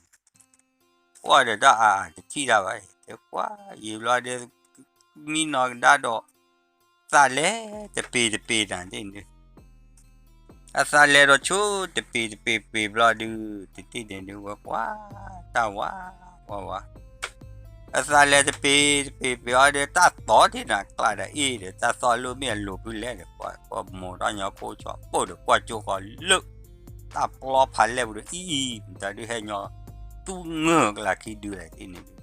ကွၢ်ဒီးတၢ်အါအါတထံၣ်တၢ်ဘၣ်, တဲကွၢ်ယံာ်ဘျီဒီး မံနီၢ်ကဒါဒီး သးလဲၤတပ့ၤတပ့ၤနၤတထံၣ်န့ၣ်ဒုး, အသးလဲၤဒီးဆူတပ့ၤတပ့ၤပ့ၤဘျီဒုး တထံၣ်န့ၣ်ဒုး ဝဲကွၢ်တၢ်ဝါ, ဝါဝါ, အသးလဲၤတပ့ၤတပ့ၤပ့ၤအီၤဒီး တၢ်သီၣ်ထံၣ်နၤကျါဒီးအ့ၣ်ဒီး တၢ်သီၣ်လၢမ့ၢ်အလိၤဖဲလဲၣ်ဒီး ကွၢ်မိၢ်ဒီးညီခိၣ်ဆီပိၢ်ဒီး ကွၢ်ကၠိဃီလၢ တၢ်ပျီဖးလဲၢ်ပူၤဒီး အံၤအံၤ မတၤဒုးဟဲညီ သူငၢၢ်ကလၤခံဒုးလဲၣ်တထံၣ်န့ၣ်ဒုး,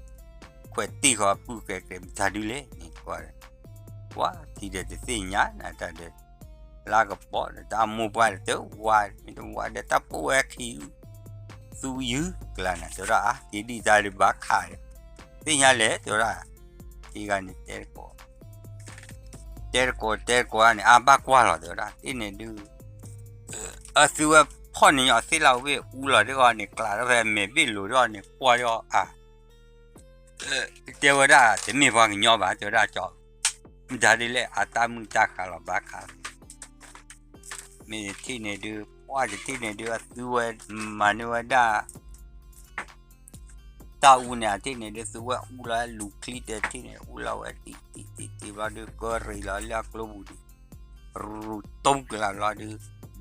ခွဲးတံၢ်ဃီပုၢ်ကဲကဲ မတၤဒုးလဲၣ်န့ၣ်ကွၢ်ဒီး, ကွၢ်ထံၣ်ဒီးတသ့ၣ်ညါနၤတၢ်ဒီး လါကပီၤဒီး တၢ်မိၢ်ပှၢ်ဒီးတဝါ, မ့ၢ်တဝါဒီးတၢ်ပိၢ်ဝဲခံ သူယုၢ်ကျါနၤ တဲဝဲဒၣ်အါ က့ၤဒံၣ်တၢ်ဒုးဘၣ်ခးဒီး, သ့ၣ်ညါလဲၣ် တဲဝဲဒၣ်, ခံဂၤန့ၣ်တဲတကိး တဲတကိးတဲတကိးန့ၣ် အါဘၣ်ကွၢ်လီၤ တဲဝဲဒၣ် တထံၣ်န့ၣ်ဒုး, အသုဝဲဖီၣ်န့ၣ်ညီ သ့ၣ်လၢဝ့ၢ်အူလီၤ တဂီၢ်န့ၣ် ကျးထီၣ်ဖဲမဲာ်ဘ့ၣ်လိၤ တဂီၢ်န့ၣ် ကွၢ်ထီၣ်အါ တဲဝဲဒၣ် တမ့ၢ်ပှၤကညီဘၣ် တဲဝဲဒၣ်ကၠီ, မတၤဒ်လဲၣ် အတၢ်မုၢ်တၢ်ဃါလီၤ ဘၣ်ခးလီၤ, မ့ၢ်တထံၣ်န့ၣ်ဒုး ပှၢ်တထံၣ်န့ၣ်ဒုး အသုဝဲမၤန့ၢ်ဝဲဒၣ် တၢ်အူန့ၣ် အထံၣ်န့ၣ်ဒုး သုဝဲအူလီၤလူၤချံတထံၣ်န့ၣ် အူလီၤဝဲတံၢ်တံၢ်တံၢ်တံၢ်ဘျီဒုး ကရံးလီၤလၢအကျိပူၤန့ၣ် ရူးတူၢ်ကလၤဘျီ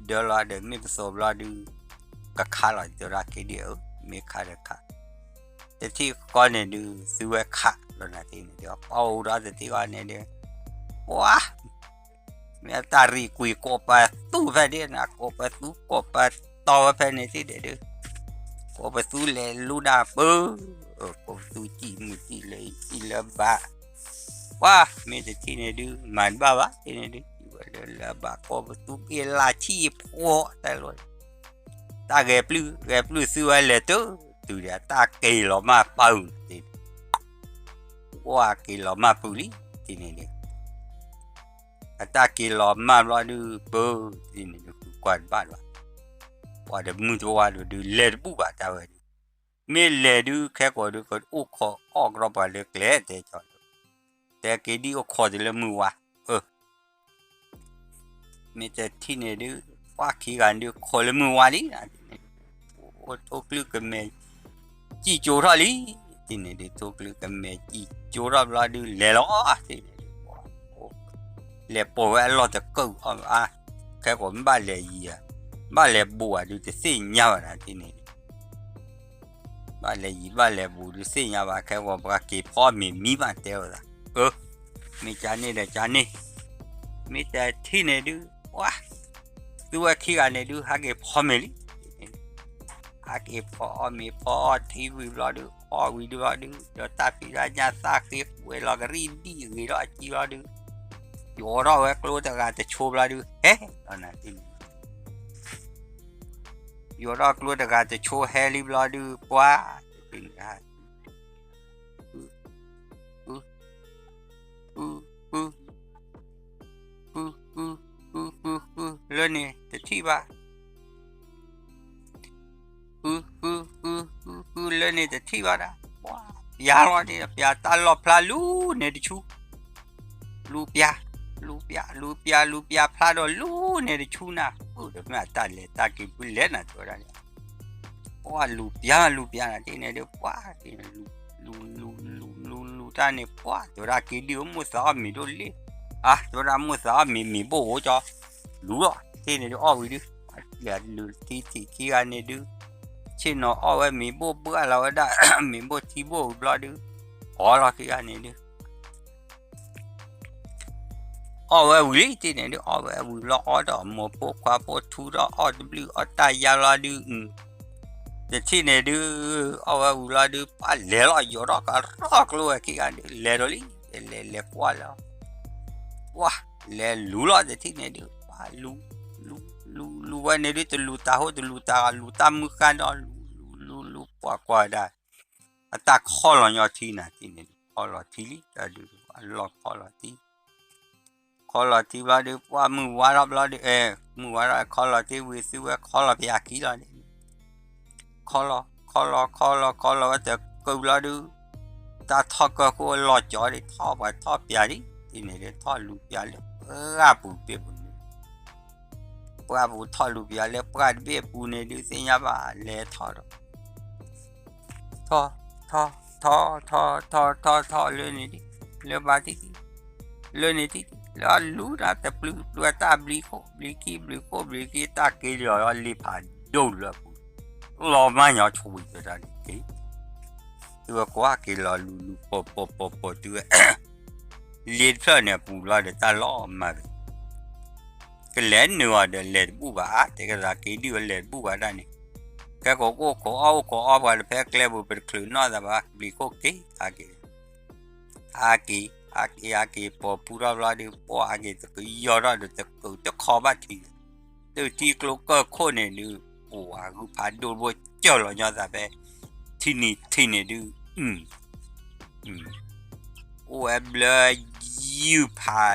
ဒုး ဒၢလီၤဒီး မ့ၢ်ပသိးဘျီဒုး ကခးလီၤ တဲဝဲဒၣ် က့ၤဒံၣ်ဧၢ မ့ၢ်ခးဒီးခး, တထံၣ်ဃီန့ၣ်ဒုး သုဝဲခးလီၤနၤ တထံၣ်န့ၣ်ဒုး ပှၤအိၣ်ဒီးတထံၣ်ဃီန့ၣ်ဒုး ပှၤ မ့ၢ်အတၢ်ရံၣ်ကွံာ်ကိးပသူဖဲဒၣ်န့ၣ် ကိးပသူကိးပတီၤဝဲဖဲန့ၣ် တထံၣ်န့ၣ်ဒုး ကိးပသူလဲၤလူဒၣ်ပၢ, ကိးပသူစံၣ်မုၢ်စံၣ်လၢအံၤစံၣ်လၢဘၣ်, ပှၤ မ့ၢ်တထံၣ်န့ၣ်ဒုး မၤတဘၣ်ဘၣ် တထံၣ်န့ၣ်ဒုး စံၣ်ဝဲလၢလၢဘၣ် ကိးပသူက့ၤလၢဆံၣ်ဖှီၣ်တၢ်လီၤ တၢ်ဂဲၤပျုၢ် ဂဲၤပျုၢ်သုဝဲလဲၤတုၤ တုၤဒီး တၢ်က့ၤလီၤမၢ်ပၢ်န့ၣ် ပှၤက့ၤလီၤမၢ်ပၢ်လံ တထံၣ်န့ၣ်ဒုး အတၢ်က့ၤလီၤမၢ်ဘျီဒုး ပၢ် တထံၣ်န့ၣ်ဒုး ဃုကွၢ်တဘၣ်လၢၤဘၣ်, ပှၤဒီးမုၢ်တဝါဒုး လဲၤတဘူၣ်ဘၣ်တၢ်ဝဲဒုး, မ့ၢ်လဲၤဒုး ခဲကိာ်ဒုး ကအိၣ်ခိးအီၣ်ကရီပှၤလၢကျဲတဲကီး, တဲက့ၤဒံၣ်အိၣ်ခိးတုၤလၢမုၢ်ဝါ, အၢ မ့ၢ်တထံၣ်န့ၣ်ဒုး ပှၤခံဂၤဒုး ခိးလၢမုၢ်ဝါလံ, အိၣ်ထိၣ်ကျုကမဲာ် စံၣ်ကၠိထီၣ်လံ, တထံၣ်န့ၣ်ဒုး ထိၣ်ကျုကမဲာ်စံၣ်ကၠိထီၣ်ဘျီဒုး လဲၤလီၤ တထံၣ်န့ၣ်ဒုး လဲၤပိာ်ဝဲအလီၢ်တကၢၢ်အီၤဘၣ်, ခဲကိာ်မ့ၢ်ဘၣ်လဲၤယံၤဧါ, ဘၣ်လဲၤဘူးဧါဒုး တသ့ၣ်ညါဘၣ်နၤ တထံၣ်န့ၣ်ဒုး ဘၣ်လဲၤယံၤဘၣ်လဲၤဘူးဒုးသ့ၣ်ညါဘၣ် ခဲကိာ်ပှၤက့ၤဖီမ့ၤမံဘၣ်တဲဝဲဒၣ်, အၢ မ့ၢ်ကန့ၣ်ဒီးကန့ၣ်, မ့ၢ်တထံၣ်န့ၣ်ဒုး ပှၤ သုဝဲခံဂၤန့ၣ်ဒုး ဟးက့ၤဖီမ့ၤလံ, ဟးက့ၤဖီအီၣ်မ့ၤ ဖီအီၣ်ထံဝံၤဘျီဒုး အီၣ်ဝံၤဒုးဘျီဒုး ဒီးတၢ်ဖံးတၢ်ညၣ်သၣ်ဃ့ဝဲလီၤကရံၣ်ဒံၣ်ဂ့ၤထီၣ်အကံဘျီဒုး, ယိးထီၣ်ဝဲကျိတဂၤတဆိဘျီဒုး ဟဲလီၤနၤတထံၣ်န့ၣ် ယိးထီၣ်ကျိတဂၤတဆိဟဲလံဘျီဒုး ပှၤ တထံၣ်န့ၣ် အု အု အု အု လၢန့ၣ်တထံၣ်ဘၣ် ဃုဃုဃုဃုဃုလၢန့ၣ်တထံၣ်ဘၣ်ဒၣ်, ပျးလီၤန့ၣ် ပျးတၢ်လီၢ်ဖျါလူၤန့ၣ်တဆူ, လူၤပျး, လူၤပျး လူၤပျး လူၤပျးဖျါဒီးလူၤန့ၣ်တဆူနၤ, အိၣ်ဒီးမ့ၢ်အတၢ်လဲၤတၢ်က့ၤဖုလဲၣ်နၤတဲဝဲဒၣ်န့ၣ်, ပှၢ်လူၤပျးလူၤပျးနၤတ့ၢ်န့ၣ်ဒီး ပှၢ်တ့ၢ်န့ၣ် လူၤလူၤလူၤလူၤလူၤလူၤတၢ်န့ၣ် ပှၢ်တဲဝဲဒၣ်က့ၤဒုၣ်မိၢ်သးအီၣ်မ့ၤဒိၣ်လံ, အါ တဲဝဲဒၣ်မိၢ်သးအီၣ်မ့ၤမ့ၤဘိၣ်အိၣ်ကၠီ လူၤလီၤတ့ၢ်န့ၣ်ဒုးအီၣ်ဝံၤဒုး, လူၤထံထံးခံဂၤန့ၣ်ဒုး, ဆ့ၣ်နီၤအီၣ်ဝဲမ့ၤဘိၣ်ဘှၣ်လီၤဝဲဒၣ်, မ့ၤဘိၣ်ထံဘိၣ်ဝံၤဘျီဒုး, အီလီၤခံဂၤန့ၣ်ဒုး အီၣ်ဝဲဝံၤလံတ့ၢ်န့ၣ်ဒုး အီၣ်ဝဲဝံၤဘျီအီၣ်ဒီးမိၢ်ဖိခွါဖိထူထီၣ်အီၣ်တဘျုးအီၣ်တၢ်ယါလီၤဒုး, တထံၣ်န့ၣ်ဒုး, အီၣ်ဝဲဝံၤလီၤဒုး ပှၢ်လဲၤလီၤယိးထီၣ်ကရီကျိဝဲခံဂၤဒုး လဲၤဒီးလံ, လဲၤလဲၤကွၢ်လီၤ, ပှၢ်လဲၤလူၤလီၤတထံၣ်န့ၣ်ဒုး ပှၢ်လူၤ, လူၤ, လူၤ, လူၤဝဲန့ၣ်ဒုး တလူၤတၢ်ဟိၣ်တလူၤတၢ်ဂီၤ လူၤတၢ်မုၢ်ဃၢ်ဒီး လူၤ, လူၤ, လူၤ, လူၤ, ပှၢ်ကွၢ်ဝဲဒၣ် အတၢ်ခီလီၤညီထံနၤတ့ၢ်န့ၣ်ဒုး ခီလီၤထံလံ, တၢ်ဒုးအလီၢ်ခီလီၤထံ ခီလီၤထံဘျီဒုး ပှၢ်မုၢ်ဝါထီၣ်ဘျီဒုး, အဲ, မုၢ်ဝါထီၣ်ခီလီၤထံဝံၤ သုဝဲခီလီၤပယၤခံလီၤန့ၣ်, ခီလီၤ, ခီလီၤ, ခီလီၤ, ခီလီၤဝဲတကုာ်ဘျီဒုး, တၢ်ထီၣ်ကၢၢ်ခိၣ်လီၤကၠီဒုး ထီၣ်ပှၤထီၣ်ပယၤဒံး, တ့ၢ်န့ၣ်ဒုး ထီၣ်လူၤပယၤလၢပှၢ်ပူၤတဘ့ၣ်ပူၤန့ၣ်, ပှၢ်ပူၤထီၣ်လူၤပယၤလၢပှၢ်တဘ့ၣ်ပူၤန့ၣ်ဒုး သ့ၣ်ညါဘၣ်လဲၤထီၣ်ဒီး ထီၣ်, ထီၣ်, ထီၣ်, ထီၣ်, ထီၣ်, ထီၣ်, ထီၣ်လၢန့ၣ်ဒုး, လၢဘၣ်တံၢ်တံၢ်, လၢန့ၣ်တံၢ်တံၢ် လၢအလူၤတၢ်တပျုၤပျုၤအတၢ်ဘျံးခိၣ်ဘျံးခံဘျံးခိၣ်ဘျံးခံ တၢ်က့ၤလီၤလီၤလ့ဖးဒိၣ်လၢအပူၤ, လီၤမၢ်ညီဆိဝံၤတၢ်န့ၣ်က့ၤ, တုၤဝဲကွၢ်က့ၤလီၤလူၤလူၤပိာ်ပိာ်ပိာ်ပိာ်တုၤဝဲ လ့တဖျၢၣ်န့ၣ်အပူၤလီၤဒီးတၢ်လီၤမၢ်ဝဲ ကလဲၤနုာ်အီၤဒီးလဲၤတဘူၣ်ဘၣ် အါ တဲကသးက့ၤဒုၣ်ဝဲလဲၤတဘူၣ်ဘၣ်ဒၣ်န့ၣ်, ကဲကီးကိၣ်ခိးအီၣ်အိၣ်ခိးအီၣ်ပှၤတဖဲကျဲပူၤ ပတချုးနီၢ်သးဘၣ် ဘျံးခိၣ်က့ၤ ဟးက့ၤ, ဟးက့ၤ, ဟးက့ၤ ဟးက့ၤ ပိာ်ဖူထီၣ်ဘျီဒုး ပှၢ်ဟးက့ၤ တကယီထီၣ်ဒီးတကုာ်တခီဘၣ်ထံး, တုၤထံကျိကၢၢ်ခိၣ်န့ၣ်ဒုး ပှၢ်ဂုၢ်ဖးဒိၣ်တဘိကၢၢ်လီၤညီသးဖဲ ထံနံၤထံန့ၣ်ဒုး အိၣ်ဝဲဘျၢယုၢ်ဖး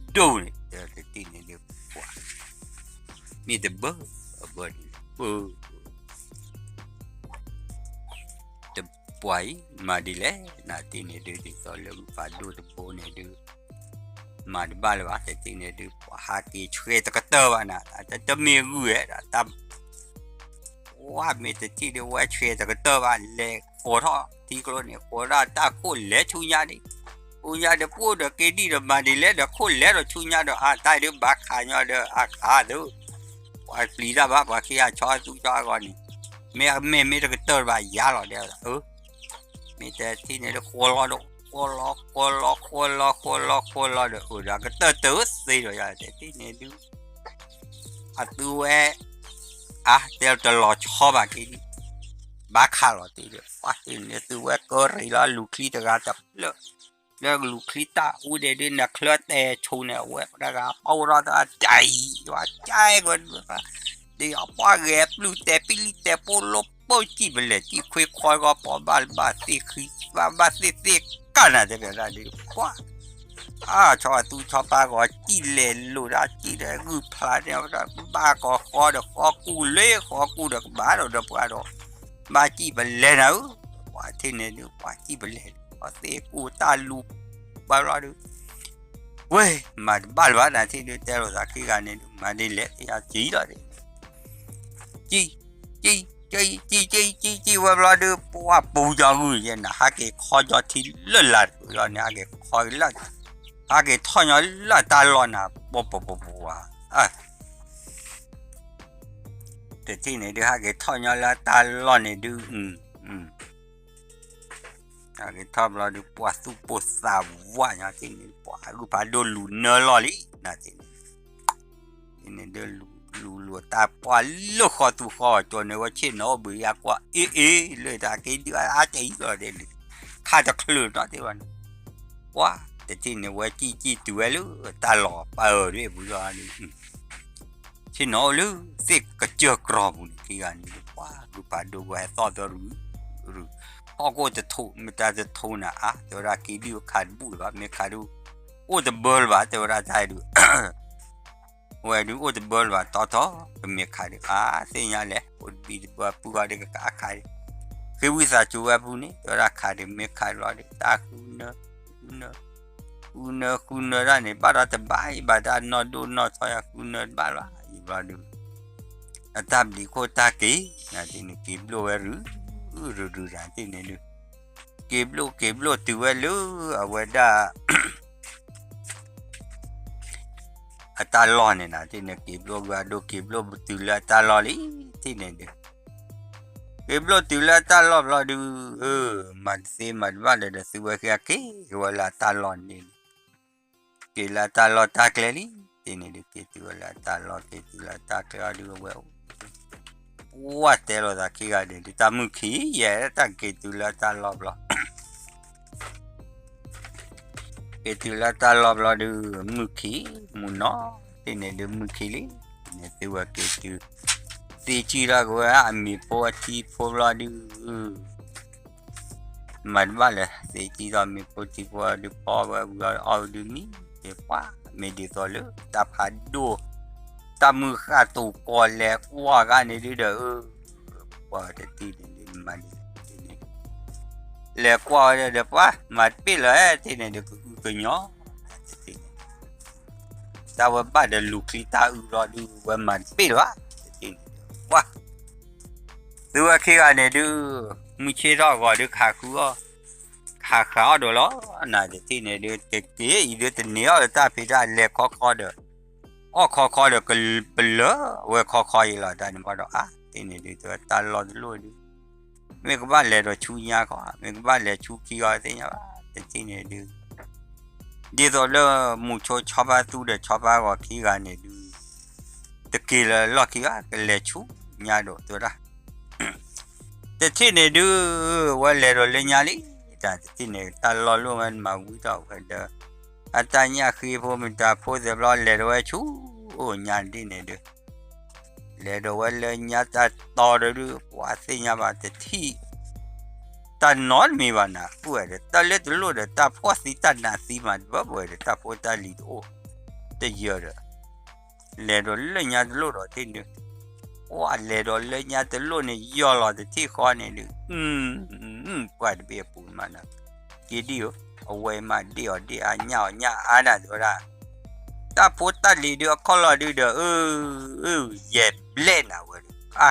ဒိၣ်န့ၣ် တထံၣ်န့ၣ်ဒုး ပှၢ် မ့ၢ်တဘၢအဘၢန့ၣ် ပှၢ် တပှၢ်အံၤ မၤဒ်လဲၣ် နတထံၣ်န့ၣ်ဒုး ဒ်သိးလၢဂုၢ်ဖးဒိၣ်တဘိန့ၣ်ဒုး မၤတဘၣ်လၢၤဘၣ် တထံၣ်န့ၣ်ဒုး ပှၢ်ဟးက့ၤဆှဲတကတၢၢ်ဘၣ်နၤ တမ့ၢ်ဂုၢ်ဝဲဒၣ်တၢ် ဝဲမ့ၢ်တထံၣ်ဒုးဝဲဆှဲတကတၢၢ်ဘၣ် လဲၤဃီၤထီၣ်ထံကျိန့ၣ် ဃီၤဒၣ်တၢ်ခိၣ်လဲၤဆူညါဒံး, ဆူညါဒီးပှၢ်ဒီးက့ၤဒံးဒီးမၤဒ်လဲၣ်ဒီးခိၣ်လဲၤဒီးဆူညါဒီး အတၢ်ဒုးဘၣ်ခးညီဒီး အခးသု ပှၤပျံၤတၢ်ဘၣ် ပှၤခံဂၤဆီသူဆီအဂီၢ်န့ၣ်, မ့ၢ်မ့ၢ်မ့ၢ်တကတၢၢ်ဘၣ်ယါလီၤဒဲး, မ့ၢ်တထံၣ်န့ၣ်ဒုးဃီၤလီၤဒီး ဃီၤလီၤ ဃီၤလီၤ ဃီၤလီၤ ဃီၤလီၤ ဃီၤလီၤဒီး အိၣ်ဒီးကတၢၢ်တၢၢ်သ့ဒီးယၤ တထံၣ်န့ၣ်ဒုး အသုဝဲ အါ တဲတလီၤဆီဘၣ်က့ၤဒံး, ဘၣ်ခးလီၤတ့ၢ်ဒီး ပှၢ်တ့ၢ်န့ၣ်သုဝဲကရံးလီၤလူၤချံတဂၤတဖျၢၣ်, လၢလူၤချံတၢ်အူဒဲးဒုး နချၢတဲဆိန့ၣ် အဝဲတဂၤပီၣ်ထီၣ်တၢ်ဒံး ယွၤကဲကီး ဒ်အပှၢ်ဂဲၤပျုၢ်တဲပံလံတဲပိၢ်လိပိၢ်စံၣ်ပလဲၣ်စံၣ်ခွ့ခွီဂီၤ ပှၤဘၣ်ဘၣ်သ့ၣ်ဃံ ဘၣ်ဘၣ်သ့ၣ်သ့ၣ်ကၢ်နၤတဲဘၣ်ဒၣ်ဒုး ပှၢ် အါ ဆီသူဆီပၢ်ဂီၤစံၣ်လဲၤလိာ်ဒၣ်စံၣ်ဒီးဂုၢ်ဖျါန့ၣ် ဘၣ်ကီၤဃီဒီးဃီကူၣ်လၢဃီကူၣ်ဒီးကဘၣ်ဒီးဒီးပှၢ်ဒီး ဘၣ်စံၣ်ပလဲၣ်နၤဧၢ, ပှၤထံၣ်န့ၣ်ဒုး ပှၤစံၣ်ပလဲၣ် ပှၤသ့ၣ်ကူၣ်တၢ်လူၤ ဘၣ်ဘျီဒုး ဝဲ မၤတဘၣ်လၢၤဘၣ်နၤထံၣ်ဒုး တဲလိာ်သးခံဂၤန့ၣ်ဒုး မၤဒ်လဲၣ် ယစံၣ်လီၤဒုး စံၣ် စံၣ် စံၣ် စံၣ် စံၣ် စံၣ်ဝဲဘျီဒုး ပှၢ်ပူၤကၠီဂုၢ်ယဲနၤ ဟးက့ၤခီကၠီထံလၢလာ်တပူၤလီၤန့ၣ် ဟးက့ၤခီလၢ ဟးက့ၤထီၣ်ညီလၢတၢ်လီၢ်နၤ ပှၤပှၤပှၤပှၤ တထံၣ်န့ၣ်ဒုး ဟးက့ၤထီၣ်ညီလၢတၢ်လီၢ်န့ၣ်ဒုး ဟးက့ၤထီၣ်ဘျီဒုး ပှၤသူၣ်ပိၢ်သးဝးညီထံၣ်န့ၣ် ပှၤဂုၢ်ဖးဒိၣ်လူၤနၢလီၢ်လံ နၤထံၣ်န့ၣ် ထံၣ်န့ၣ်ဒုး လူၤလူၤတၢ်ပှၢ်လၢဃီသူဃီကၠီန့ၣ် ဝဲဆ့ၣ်နီၤအိၣ်ဘှံးယါကွၢ် အ့ၣ်အ့ၣ် လၢတၢ်က့ၤဒုးအါတအံၤလီၤဒဲးဒုး ခါတချုးနီတဘျီန့ၣ် ပှၤတထံၣ်န့ၣ် ဝဲစံၣ်စံၣ်တုၤဝဲလၢတၢ်လီၢ်ပၢ်အၢၣ်ဒၣ်ပူၤလီၤဒုး ဆ့ၣ်နီၤအိၣ်လၢသ့ၣ်ကစၢၢ်ကြီပူၤန့ၣ် ခံဂၤန့ၣ်ဒုး ပှၤဂုၢ်ဖးဒိၣ်ဝဲဟဲသီၣ်သီရူၤရူၤ ဟီၣ်ခိၣ်တထိး မ့ၢ်တၢ်တထိးနၤအါ တဲဝဲဒၣ်က့ၤဒုးခးတဘူၣ်လၢၤဘၣ် မ့ၢ်ခးဒုး အိၣ်တဘၢလၢၤဘၣ် တဲဝဲဒၣ်တၢ်ဒုး ဝဲဒုးအိၣ်တဘၢလၢၤဘၣ်တီထီၣ်, ပမ့ၢ်ခးဒုး အါ သ့ၣ်ညါလဲၣ်, အိၣ်တဘံၣ်တဘၢအပုၢ်ဂီၢ်ဒုးကကးခးဒုး, ဃ့ဝံသးစူၤဝဲအပူၤန့ၣ် တဲဝဲဒၣ်ခးဒုး မ့ၢ်ခးလီၤဒုး တၢ်ဃုနၢ ဃုနၢ ဃုနၢ ဃုနၢတၢ်န့ၣ် ဘၣ်ဒီးတဘၣ်အံၤဘၣ် တၢ်နီၢ်ဒိၣ်နီၢ်ထီယါ ဃုနၢတဘၣ်လီၤ ယံၤဘျီဒုး အတၢ်ဘျံးခိၣ်တၢ်က့ၤ နၤတ့ၢ်န့ၣ် က့ၤဘျိၣ်ဝဲရုၢ် ရုၢ်ရုၢ်တၢ်တ့ၢ်န့ၣ်ဒုး က့ၤဘျိၣ်က့ၤဘျိၣ်တုၤဝဲလၢ အဝဲဒၣ် အတၢ်လီၢ်န့ၣ်နၤတ့ၢ်န့ၣ် က့ၤဘျိၣ်ဂုၤအဒိ က့ၤဘျိၣ်တုၤလၢအတၢ်လီၢ်လံ တ့ၢ်န့ၣ်ဒုး က့ၤဘျိၣ်တုၤလၢအတၢ်လီၢ်ဘျီဒုး မၤတသ့မၤတဘၣ်လၢၤဒီး သုဝဲခံဂၤက့ၤဝဲလၢအတၢ်လီၢ်န့ၣ် က့ၤလၢအတၢ်လီၢ်တၢ်ကျဲလံ တ့ၢ်န့ၣ်ဒုး က့ၤတုၤဝဲလၢအတၢ်လီၢ် က့ၤတုၤလၢအတၢ်ကျဲအီၤဒုး အဝဲအိၣ် ပှၢ်တဲလိာ်သးခံဂၤန့ၣ်ဒုး တၢ်မုၢ်ခံယဲၢ် တၢ်က့ၤတုၤလၢအတၢ်လီၢ်ဘျီ က့ၤတုၤလၢတၢ်လီၢ်ဘျီဒုး မုၢ်ခံ မုၢ်နီၤ တ့ၢ်န့ၣ်ဒုး မုၢ်ခံလံ န့ၣ်သုဝဲက့ၤတုၤ သ့ကံၢ်ထီၣ်က့ၤဝဲအမံၤဖိအထံဖိဘျီဒုး မၤတဘၣ်လၢၤ သ့ကံၢ်ထီၣ်မံၤဖိထံဖိဒုး ဖီဝဲဝံၤအီၣ်ဝံၤဒုးမံ က့ၤပှၢ် မ့ၢ်ဒ်သိးလၢ တၢ်ဖးဒိၣ် တၢ်မုၢ်ဃၣ်တိၤကီးလဲၤကွၢ်ဂၤန့ၣ်ဒုးဒီး ပှၢ်တထံၣ်န့ၣ်ဒုး မၤဒ်န့ၣ် လဲၤကွၢ်ဝဲဒီးပှၢ် မၤတပ့ၢ်လၢၤ တထံၣ်န့ၣ်ဒုး ကအုကညီ တထံၣ်န့ၣ် တၢ်ဝဲဘၣ်ဒီးလူၤချံတၢ်အုဘျီဒုး ဝဲမၤတပ့ၢ်လၢၤဘၣ် တထံၣ်န့ၣ်ဒုး ပှၢ် သုဝဲခံဂၤန့ၣ်ဒုး မုၢ်ဆ့ၣ်ထီၣ်အဂီၤဒုး ခးဃုအီၣ် ခးဃာ်အီၣ်ဒိးလီၤ နတထံၣ်န့ၣ်ဒုး ကက့ၤအံၤဒုး တန့ၢ်အီၣ်လၢတၢ်ဖံးတၢ်လဲၤခီခီဒီး အီၣ်ခီခီဒီး ကပလၢၤဝဲခီခီအံၤလီၤ တၢ်န့ၣ်ဘၣ်ဒီး အါ တထံၣ်န့ၣ်ဒုး တၢ်လီၢ်တလိၣ်ဒုး မ့ၢ်ကဘၣ်လဲၤဒီးဆူညါခီ မ့ၢ်ကဘၣ်လဲၤဆူခံဂၤသ့ၣ်ညါဘၣ် တထံၣ်န့ၣ်ဒုး ဒ်သိးလၢ မုၢ်ဆိဆီဖါသူဒီးဆီဖါဂီၤခံဂၤန့ၣ်ဒုး တက့ၤလၢလီၢ်ခံဘၣ် ကလဲၤဆူညါဒီး တဲဝဲဒၣ် တထံၣ်န့ၣ်ဒုး ဝဲလဲၤဒီးလၢညါလံ တၢ်တထံၣ်န့ၣ် တၢ်လီၢ်လိၣ်ဝဲမၤဝံထီၣ်ဝဲဒီး အတၢ်ညၣ်ဃ့ဖိမတၤဖိသ့ၣ်ဘျီ လဲၤဒီးဝဲဆူညါတထံၣ်န့ၣ်ဒုး လဲၤဒီးဝဲလၢညါတၢ်တီဒီးဒုး ပှၤသ့ၣ်ညါဘၣ်တထံၣ် တၢ်နီတမံၤဘၣ်နၤ အိၣ်ဝဲဒီး တၢ်လၢတလိၣ်ဒီး တၢ်ဖှီၣ်သံတၢ်နးသံမး တဘၣ်ပဝဲဒီး တၢ်ဖိတၢ်လံၤတအိၣ် တယၢၤဒီး လဲၤဒီးလၢညါတလိၣ်ဒီးတထံၣ်န့ၣ် ပှၤလဲၤဒီးလၢညါတလိၣ်န့ၣ် ယီၢ်လီၤတထံၣ်ဃီန့ၣ်ဒုး ပှၢ်တဘ့ၣ်အပူၤမးနၤ က့ၤဒံၣ်ဧၢ အဝဲမးဒ့ၣ်အီၤဒ့ၣ်အါညၣ်အီၤညၣ်အါနၤ တဲဝဲဒၣ် တၢ်ဖိတၢ်လံၤဒုးအခီၣ်လီၤဒုးဒီး အၢ ယဲၢ်ဘျဲၣ်နၤဝဲဒီး အါ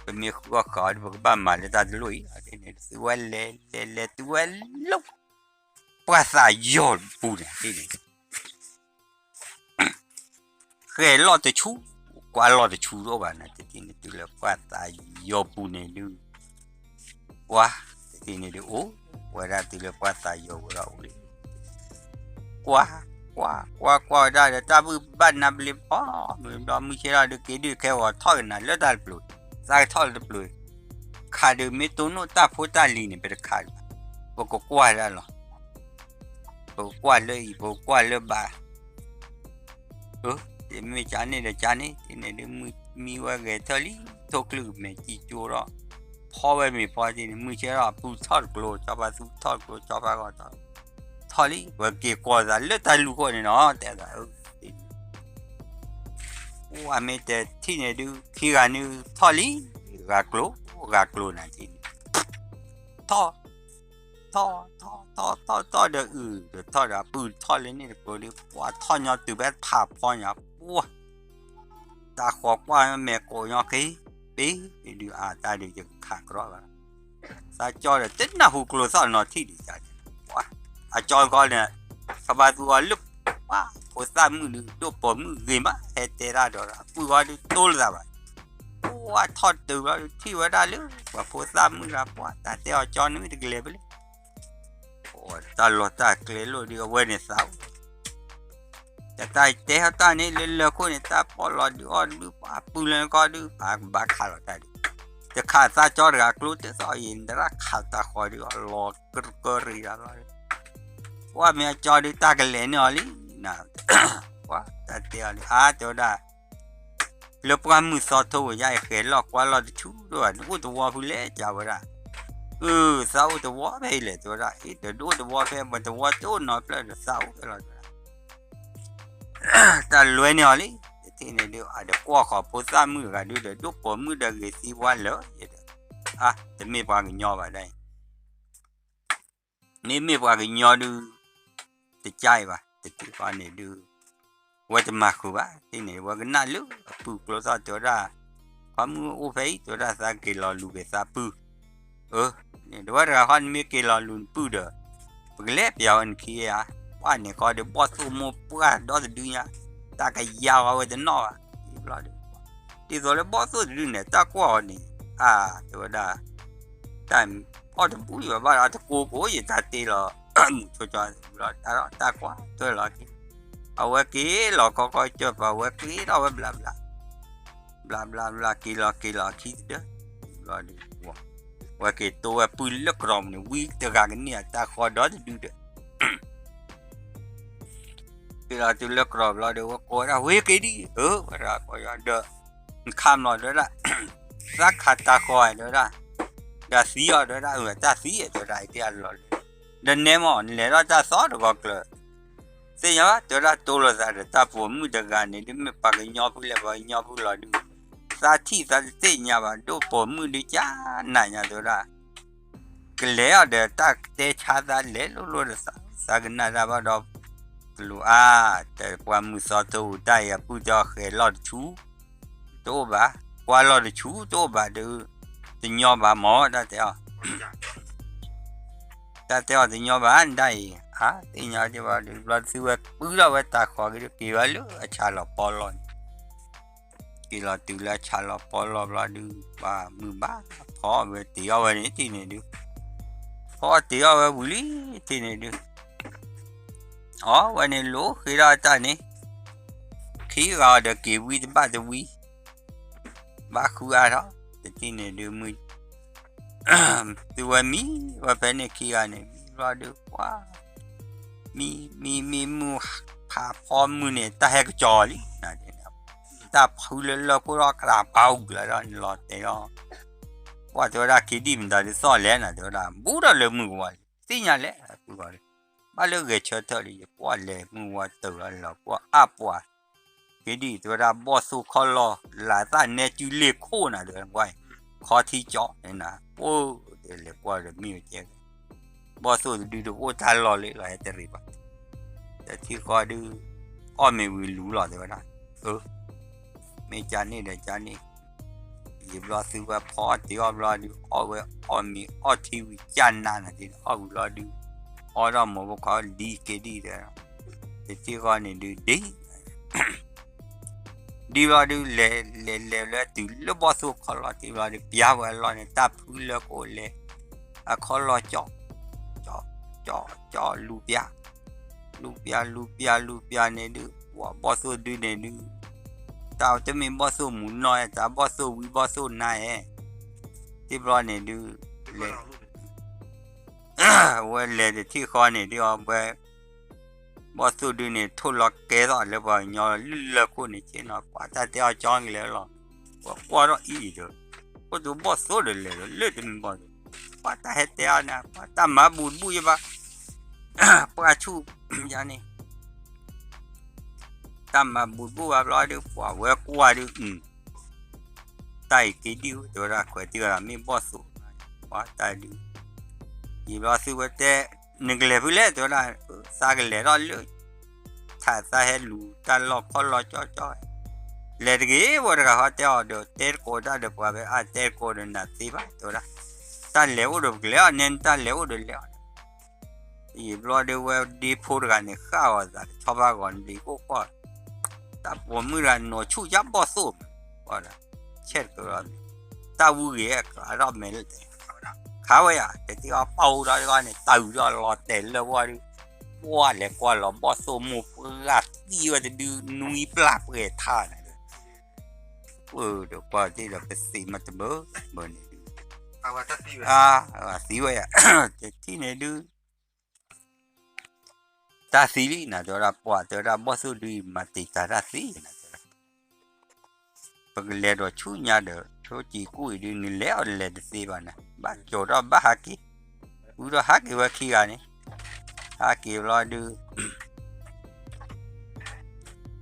ပမ့ၢ်ဃုအီၣ်ဃာ်အီၤဒုး ပကဘၣ်မၤလၢတၢ်တလိၣ်အံၤ တဲန့ၣ် သုဝဲလဲၤလဲၤလဲၤ သုဝဲလၢ ပှၢ်သးယီၤပူၤန့ၣ် ဃဲၤလီၢ်တဆူ ကွၢ်လီၢ်တဆူတအိၣ်ဘၣ်နၤ တထံၣ်န့ၣ် တုၤလၢပှၢ်သးယီၤပူၤန့ၣ်ဒုး ပှၢ် တထံၣ်န့ၣ်ဒုးအိၣ် ဝဲဒၣ်တုၤလၢပှၢ်သးယီၤဝဲဒၣ်အိၣ်လံ ကွၢ် ကွၢ် ကွၢ် ကွၢ်ဝဲဒၣ်ဒီး တၢ်ဘုၣ်ဘၣ်နါဘျ့ဖီ မုၢ်ဘျီမုၢ်ဆ့ၣ်ထီၣ်ဒုး က့ၤဒုးခဲဂီၤထီၣ်က့ၤနၤလၢတၢ်တပျုၤ သးကထီၣ်လၢတပျုၤ ခးဒုးမ့ၢ်တိၢ်နီၣ်တၢ်ဖိတၢ်လံၤန့ၣ် ပတခးဒံးဘၣ် ပကကွၢ်ဒၣ်လီၤ ပကကွၢ်လၢအံၤ ပကကွၢ်လၢဘၣ် မ့ၢ်ကန့ၣ်ဒီးကန့ၣ် တထံၣ်န့ၣ်ဒုး မံဝဲဂဲၤထၢၣ်လံ ထိၣ်ချုၣ်မဲာ်ကံၣ်ကၠိဒီး ဖီဝဲမ့ၤဖီတထံၣ်န့ၣ် မုၢ်ဆ့ၣ်ထီၣ်အပုၢ်ထီၣ်တကျိ ဆီဖါသူထီၣ်တကျိ ဆီဖါဂီၤထီၣ် ထီၣ်လံ ပက့ၤကွၢ်သးလၢတၢ်လူၢ်ခိၣ်န့ၣ်နီၤ တဲသး အိၣ်မ့ၢ်တထံၣ်န့ၣ်ဒုး ခံဂၤန့ၣ်ထီၣ်လံ ဂၤကျိ ဂၤကျိနၤထံၣ်န့ၣ် ထီၣ် ထီၣ် ထီၣ် ထီၣ် ထီၣ် ထီၣ်ဒီးအုၣ်ဒီးထီၣ်ဒီးအပုၢ်ထီၣ်လၢန့ၣ်တကျိဒီး ပှၤထီၣ်ညီတုၤဖဲဖးဖီညါ ပှၢ် တၢ်ဃီၤကွၢ်မဲာ်ကိးညီဃ့ ပ့ၤ ပ့ၤဒုးအတၢ်ဒုးယကခးကြီဘၣ် သးကၠီဒီးတနၢ်ဟူကျိသီၣ်နီၤထံၣ်ဒံးတၢ်န့ၣ် ပှၢ် အကၠီဂီန့ၣ် ဆီဖါသူဂီလၢ ပှၢ် ဖိသၣ်မုၣ်ဒုး ဒိၣ်ပိာ်မုၣ်ဂ့ၤမး ဟဲတဲတၢ်ဒီး အပုၢ်ဂီဒုးတိၢ်လိာ်သးဘၣ် ပှၢ်ထီၣ်တုၤဘျီဒုးထံၣ်ဝဲဒၣ်လၢ ပှၤဖိသၣ်မုၣ်ဂၤ ပှၢ်တၢ်တဲအီၤကၠီန့ၣ်မ့ၢ်တကလဲၤဖဲလဲၣ် တၢ်လီၢ်တၢ်ကျဲလိၣ်ဒုး အဝဲန့ၣ်သးအိၣ် တၢ်တဲဟီၣ်တၢ်န့ၣ်လၢလၢခိၣ်န့ၣ် တၢ်ပီၣ်လီၤဒုးအီၣ်ဒုး ပှၤပုၢ်လၢနကီၢ်ဒုး ပှၤကဘၣ်ခးလီၤတၢ်ဒုး တခးသးကၠီတဂၤကျိတသီၣ်အံၤ နတၢ်ခးတၢ်ဃီဒုး အလီၤကရၢကရံၤလီၤလီၤ ပှၢ်မ့ၢ်အကၠီဒုး တၢ်ကလဲၤန့ၢ်အီၤလံ ပှၢ်တၢ်တဲအီၤလံ အါ တဲဝဲဒၣ် လၢပှၢ်မုၢ်သီထိဝဲယါအံၤ ဃဲၤလီၢ်ကွၢ်လီၢ်တဆူဒိၣ်ဘၣ် နအိၣ်တဝီဖုလဲၣ် ကဝဲဒၣ် အၢ သးအိၣ်တဝီဖဲအံၤလဲၣ် တဲဝဲဒၣ် အ့ ဒီးဒိၣ်တဝီဖဲ ပတဝီတအိၣ်နီတဖျၢၣ်ဒီး သးအိၣ်ဖဲလီၤ တဲဝဲဒၣ် တၢ်လွဲန့ၢ်အီၤလံ တ တထံၣ်န့ၣ်ဒုး အဒီးကွၢ်ဃီၤဖိသၣ်မုၣ်တဂၤဒုးဒီး ဒိၣ်ပိာ်မုၣ်ဒီးဂ့ၤသံဝါလၢာ်ယဲဒီး, အါ တမ့ၢ်ပှၤကညီဘၣ်ဒၣ်အံၤ, မ့မ့ၢ်ပှၤကညီဒုး တကါအံၤဘၣ် တထံၣ်ဃီန့ၣ်ဒုး ဝဲတမၤဃုာ်ဘၣ် တထံၣ်န့ၣ် ဝဲကနၣ်လၢအပုၢ်ကျိသီၣ်တဲဝဲဒၣ်, ခွါမုၣ်အိၣ်ဖဲအံၤ တဲဝဲဒၣ် သးက့ၤလီၤလူၤက့ၤသးပုၢ်, အၢ, တဲဝဲတဂၤဃီန့ၣ်မ့ၢ်က့ၤလီၤလူၤနပုၢ်ဒီး ပကလဲၤပျးဝဲနခံဧါ, ပှၢ်န့ၣ်ဃီဒီး ဘီၣ်သိၣ်မိၢ်ပှၢ်ဒီတဒုညါ, တၢ်ကယါဃီဝဲတနီၣ်ဘၣ်, ဘျီဒုး, ဒ်သိးလၢဘီၣ်သိၣ်တဒုန့ၣ် တၢ်ကွၢ်အီၤန့ၣ်, အါ တဲဝဲဒၣ် တၢ်အီၣ်တဘူၣ်ယဘၣ်ဒီး တကိကိးယတၢ်တ့လီၤ မုၢ်ဆိကၠီဘျီ တၢ်ကွၢ်ထွဲလီၤက့ၤ, အဝဲက့ၤလီၤခီခီကၢၢ်ပၤ အဝဲက့ၤထီၣ်ဝဲဘျးဘျး, ဘျးဘျးဘျး က့ၤလီၤက့ၤလီၤခံတဒၢ, ဘျီဒုး, ဝဲက့ၤတိဝဲပုၢ်လၢကရီမန့ၣ် ဝံတဂၤကန့ၢ်အတၢ်ဃီဒီတဒုဒီး က့ၤလီၤတုၤလၢကရီဘျီဒီး ဝဲကိးဝဲဒၣ်ဝ့က့ၤဒံး အၢ ဝဲဒၣ်ကိးယီၤဒီး နခးမလီၤတဲဝဲဒၣ်, သးခးတၢ်ဃီတဲဝဲဒၣ်, ဒီးသံအီၤတဲဝဲဒၣ် အၢ တၢ်သံတဲဝဲဒၣ် အက့ၢ်အလီၤလၢ, ဒီးနဲမ့ၢ် နလဲၤထီၣ်တၢ်သီတဂီၤကျၢၤ, သ့ၣ်ညါဘၣ် တဲဝဲဒၣ်တိလိာ်သးဒီးတၢ်ပိာ်မုၣ်တဂၤန့ၣ် ဒ်မ့ၢ်ပှၤကညီဖုလဲၣ် ပှၤကညီဖုလီၤဒုး, သးထံၣ်သးတသ့ၣ်ညါဘၣ် ဒိၣ်ပိာ်မုၣ်ဒုးကနၤညါတဲဝဲဒၣ် ကလဲၤအီၤဒီးတၢ်တဲဆါသးလဲၤလိၤလိၤဒီးသး သးကနၣ်တၢ်ဘၣ်ဒီး ကလူၤအါ, တဲပှၤမုၢ်သီထိအူတၢ်အံၤအပုၢ်တဲအီၤဃဲၤလီၢ်တဆူ, တအိၣ်ဘၣ်, ကွၢ်လီၢ်တဆူတအိၣ်ဘၣ်ဒီး, တညီဘၣ်မၢ် တၢ်တဲအီၤ တၢ်တဲအီၤတညီဘၣ် နဒၣ်အံၤ, အါ သ့ၣ်ညါက့ၤဘၣ်ဒီး ဘျီသုဝဲပုၢ်ထီၣ်ဝဲတၢ်ဃီက့ၤဒီး က့ၤဝဲလၢအဆၣ်လီၤပီလီၢ်န့ၣ် က့ၤလီၤတုၤလၢအဆၣ်လီၤပီလီၢ်ဘျီဒုး ပှၤမုၢ်ဘၣ်ဖီအီၣ်ဝဲတ့ၤအီၣ်ဝဲန့ၣ်တထံၣ်န့ၣ်ဒုး, ဖီအီၣ်တ့ၤအီၣ်ဝဲဝံၤလံတထံၣ်န့ၣ်ဒုး, အီၣ်ဝဲန့ၣ်လိၤဃ့ထီၣ်တၢ်န့ၣ်, ခံဂၤအီၤဒီးက့ၤဝံတဘၣ်တဝံ, ဘၣ်ဃုအါထီၣ်, တထံၣ်န့ၣ်ဒုး မုၢ် သုဝဲမံဝဲဖဲန့ၣ်ခံဂၤန့ၣ် မံဘျီဒုး ပှၤ မံ မံ မံမုၢ်ဖးဖီမုၢ်န့ၣ် တၢ်ဟဲကစီၤလံ, တၢ်ဖုလၢလၢၢ်ခိၣ်ထီၣ်ကရၢ်ပာ်အူကျၢၤဒီးန့ၣ်လီၤတဲာ်လီၤ, ပှၤတဲဝဲဒၣ် က့ၤဒံၣ်မတၤဒုးသီၣ်လဲၣ်နၤ တဲဝဲဒၣ် ဘူးထီၣ်လၢမုၢ်ကဝီၤလံ သ့ၣ်ညါလဲၣ်, ဘၣ်လၢဂဲၤဆၢထၢၣ်လံ ယကွၢ်လဲၤမုၢ်ဝါတၢၢ်လီၤလီၤ ပှၤအါပှၤ က့ၤဒံၣ်တဲဝဲဒၣ် ဘီၣ်သိၣ်ခီၣ်လီၢ် လၢသၣ်နဲကၠူလ့ၢ်ခိၣ်နၤ တဲဝဲ ခီထံကၠီန့ၣ်နၤ အိၣ်တဲလဲၤကွၢ်ဒီးမ့ၢ်ဝဲကဲ ဘီၣ်သိၣ်တဒုတအိၣ်တၢ်လီၢ်လၢလီၤဟဲတရံးဘၣ်, တထံၣ်ဃီဒုး အီၣ်မ့ၤဝံၤလူၤလီၤတဲဝဲဒၣ်, အၢ မ့ၢ်ကန့ၣ်ဒီးကန့ၣ်, ယံာ်ဘျီသုဝဲဖီအီၣ်တ့ၢ်အီၣ်ဘျီဒုး အီၣ်ဝဲအီၣ်မ့ၤအီၣ်ထံဝံၤကနၤနၤဒ်န့ၣ် အီၣ်ဝံၤလီၤဒုး, အီၣ်ဒီးမိၢ်ဖိခွါဒ်က့ၤဒံၣ်ဒီး, တထံၣ်ဃီန့ၣ်ဒုးဒ် ဒ်ဘျီဒုး လဲၤလဲၤလဲၤလၢတုၤလၢဘီၣ်သိၣ်ခီၣ်လီၢ်တ့ၢ်ဘျီဒုး ပျါဝဲအလီၢ်န့ၣ် တၢ်ဖုလၢကအိၣ်လဲၤ, အခီၣ်လီၢ်ကၠီ, ကၠီ, ကၠီ, လူၤပျါ, လူၤပျါ လူၤပျါ လူၤပျါန့ၣ်ဒုး ပှၤဘီၣ်သိၣ်ဒုန့ၣ်ဒုး, တၢ်တမ့ၢ်ဘီၣ်သိၣ်မုၢ်နီၢ်ဧဲ တၢ်ဘီၣ်သိၣ်ဝံဘီၣ်သိၣ်နါဧဲ, တ့ၢ်ဘျီန့ၣ်ဒုး လဲၤ ဝဲလဲၤတထံၣ်ဃီန့ၣ်ဒုးအီၤဝဲ ဘီၣ်သိၣ်ဒုန့ၣ် ထိၣ်လီၤကဲထီၣ်လၢပှၤကညီလၢလၢၢ်ခိၣ်န့ၣ်ဆ့ၣ်နီၤ ပှၤတၢ်တဲအီၤကၠီကလဲာ်လီၤ, ပှၤကွၢ်ထီၣ်အံၤဒီး, အိၣ်တဘီၣ်သိၣ်ဒီးလဲၤဒီး လၢတမ့ၢ်ဘီၣ်သိၣ်, ပှၤတၢ်ဟဲတဲအီၤန့ၣ် ပှၤတၢ်မၤဘူးတဘူၣ်ယဘၣ်, ပှၤဆူၣ်ယါန့ၣ် တၢ်မၤဘူးတဘူၣ်ဘၣ်ဘျီဒုး ပှၤဝဲကွၢ်ဒုး အု တၢ်အံၤက့ၤဒံၣ်ဧိၤ တဲဝဲဒၣ် ခွဲးတံၢ်ဝဲဒၣ်မ့ၢ်ဘီၣ်သိၣ်, ပှၤတၢ်ဒုး, ယံာ်ဘျီသုဝဲတဲ, နကလဲၤဖုလဲၣ် တဲဝဲဒၣ်, သးကလဲၤထီၣ်လၢ ထးသးဟဲလူၤတၢ်လီၢ်ခီၣ်လီၢ်ကၠီကၠီ, လဲၤတဂ့ၤ ဝဲတဂၤဟီတဲအီၤဒီး တဲတကိးတၢ်ဒီးပှၤဖဲအါ တဲတကိးဒီးနၤသ့ဘၣ် တဲဝဲဒၣ်, တၢ်လဲၤအိၣ်ဒီးပကလဲၤအီၤ နဲနတၢ်လဲၤအိၣ်ဒီးလဲၤအီၤ ယံာ်ဘျီဒုးဝဲဒ့ဖိတဂၤန့ၣ် ဃၣ်ဂီၤသးတဆီဖါဂီၤန့ၣ် ဘျံးကိၣ်ကွၢ်, တၢ်ပိာ်မုၣ်တဂၤနီၤဆူၣ်ယါဘီၣ်သိၣ်မး, ကွၢ်ဒီး, ဆဲးတကၢၤလီၤ, တၢ်ဝူဂ့ၤခးထီၣ်မဲာ်လၢတဲ, ခးဝဲယၤ တထံၣ်အီၤပာ်အိၣ်ဒီးတဂီၢ်န့ၣ် တၢ်အုးထီၣ်လီၤတဲာ်လၢဝဲဒုး, ပှၢ်လဲၤကွၢ်လီၤဘီၣ်သိၣ်မိၢ်ပှၢ်သံဝဲတဒု နွံပျၢ်ပှဲၤထါန့ၣ် ပဒီးကွၢ်တ့ၢ်ဒီးပသံမးတဘၢဘၢန့ၣ်ဒုး, သံဝဲယၤ, တထံၣ်န့ၣ်ဒုး တၢ်သံလံနၤ တဲဝဲဒၣ် ပှၤတဲဝဲဒၣ် ဘီၣ်သိၣ်ဒုအံၤ မၤတံာ်တာ်တၢ်သံနၤ တဲဝဲဒၣ်, ပကလဲၤဒီးဆူညါဒီး ဆိက့ၤကူၣ်အံၤဒုး နလဲၤအီၤလဲၤတသ့ဘၣ်နၤ ဘၣ်ကၠီၤထီၣ်ဘၣ်ဟးက့ၤ, ဝံၤဒီးဟးက့ၤဝဲခံဂၤန့ၣ်, ဟးက့ၤဘျီဒုး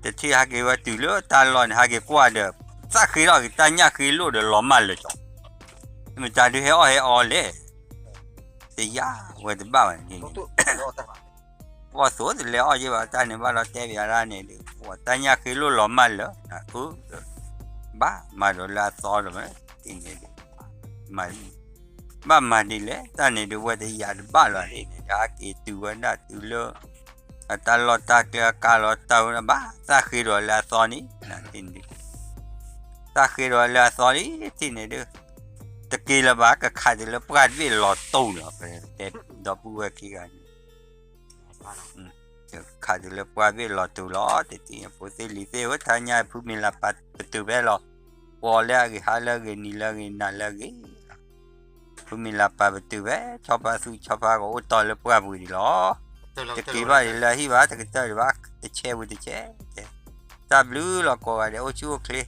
တထံၣ်ဟဲက့ၤဝဲတုၤလၢတၢ်လီၢ်န့ၣ် ဟဲက့ၤကွၢ်ဒီး သၣ်ဃ့ထီၣ်က့ၤတၢ်ညၣ်ဃ့လိၣ်ဒီးလီၤမၢ်လၢာ်ကၠီ, မတၤဒုးဟဲအီၣ်ဟဲအီလဲၣ်, တယၤဝဲတဘၣ်ဘၣ်န့ၣ် ပှၤသိးတလဲၤအီၣ်ယဲဘၣ်တၢ်န့ၣ်ဘၣ်လီၤတဲဘၣ်ဒၣ်န့ၣ်ဒီး ပှၤတၢ်ညၣ်ဃ့လိၣ်လီၤမၢ်လၢာ်, အ, ဘၣ်မၤဒီးလၢအသီဒီး တန့ၣ်ဒီး ဘၣ်မၤဒ်လဲၣ် တၢ်န့ၣ်ဒုးဝဲတယၤတဘၣ်လီၤန့ၣ် တဟဲက့ၤတုၤဝဲဒၣ်တုၤလၢ အတၢ်လီၢ်တၢ်ကျဲအကါလီၤတၢ်ဝဲဒၣ် ဘၣ်သၣ်ဃ့ဒီးလၢအသီန့ၣ်, သၣ်ဃ့ဒီးလၢအသီန့ၣ် တထံၣ်န့ၣ်ဒုး တက့ၤလၢၤဘၣ် ကခးတုၤလၢပှၢ်တဘ့ၣ်လီၤတိၢ်လီၤ ပတဲဒီပုၢ်ဝဲၢ်ခံဂၤန့ၣ် ခးတုၤလၢပှၢ်ဘ့ၣ်လီၤတိၢ်လီၤ တထံၣ်ဖိသ့ၣ်လံၤသ့ၣ်ဧၢ ထါညါဖုမ့ၤလၤပာ်ပတုာ်ဖဲလီၤ, ပှၤလၢအဂ့ၤဟါလၢအဂ့ၤနံၤလၢအဂ့ၤနၤလၢအဂ့ၤ ဖုမ့ၤလၤပာ်ပတုာ်ဖဲ ဆီဖါသူဆီဖါကအိၣ်တီၢ်လၢပှၢ်ပူၤဒံးလီၤ, တက့ၤဘၣ်ဒံးလၢအဟံၣ်ဘၣ် တကတၢၢ်ဒံးဘၣ် တဆဲးဝံၤတဆဲး, တၢ်ဘျုးလီၤကိးဂၤဒဲး အိၣ်ဆူၣ်အိၣ်ချ့,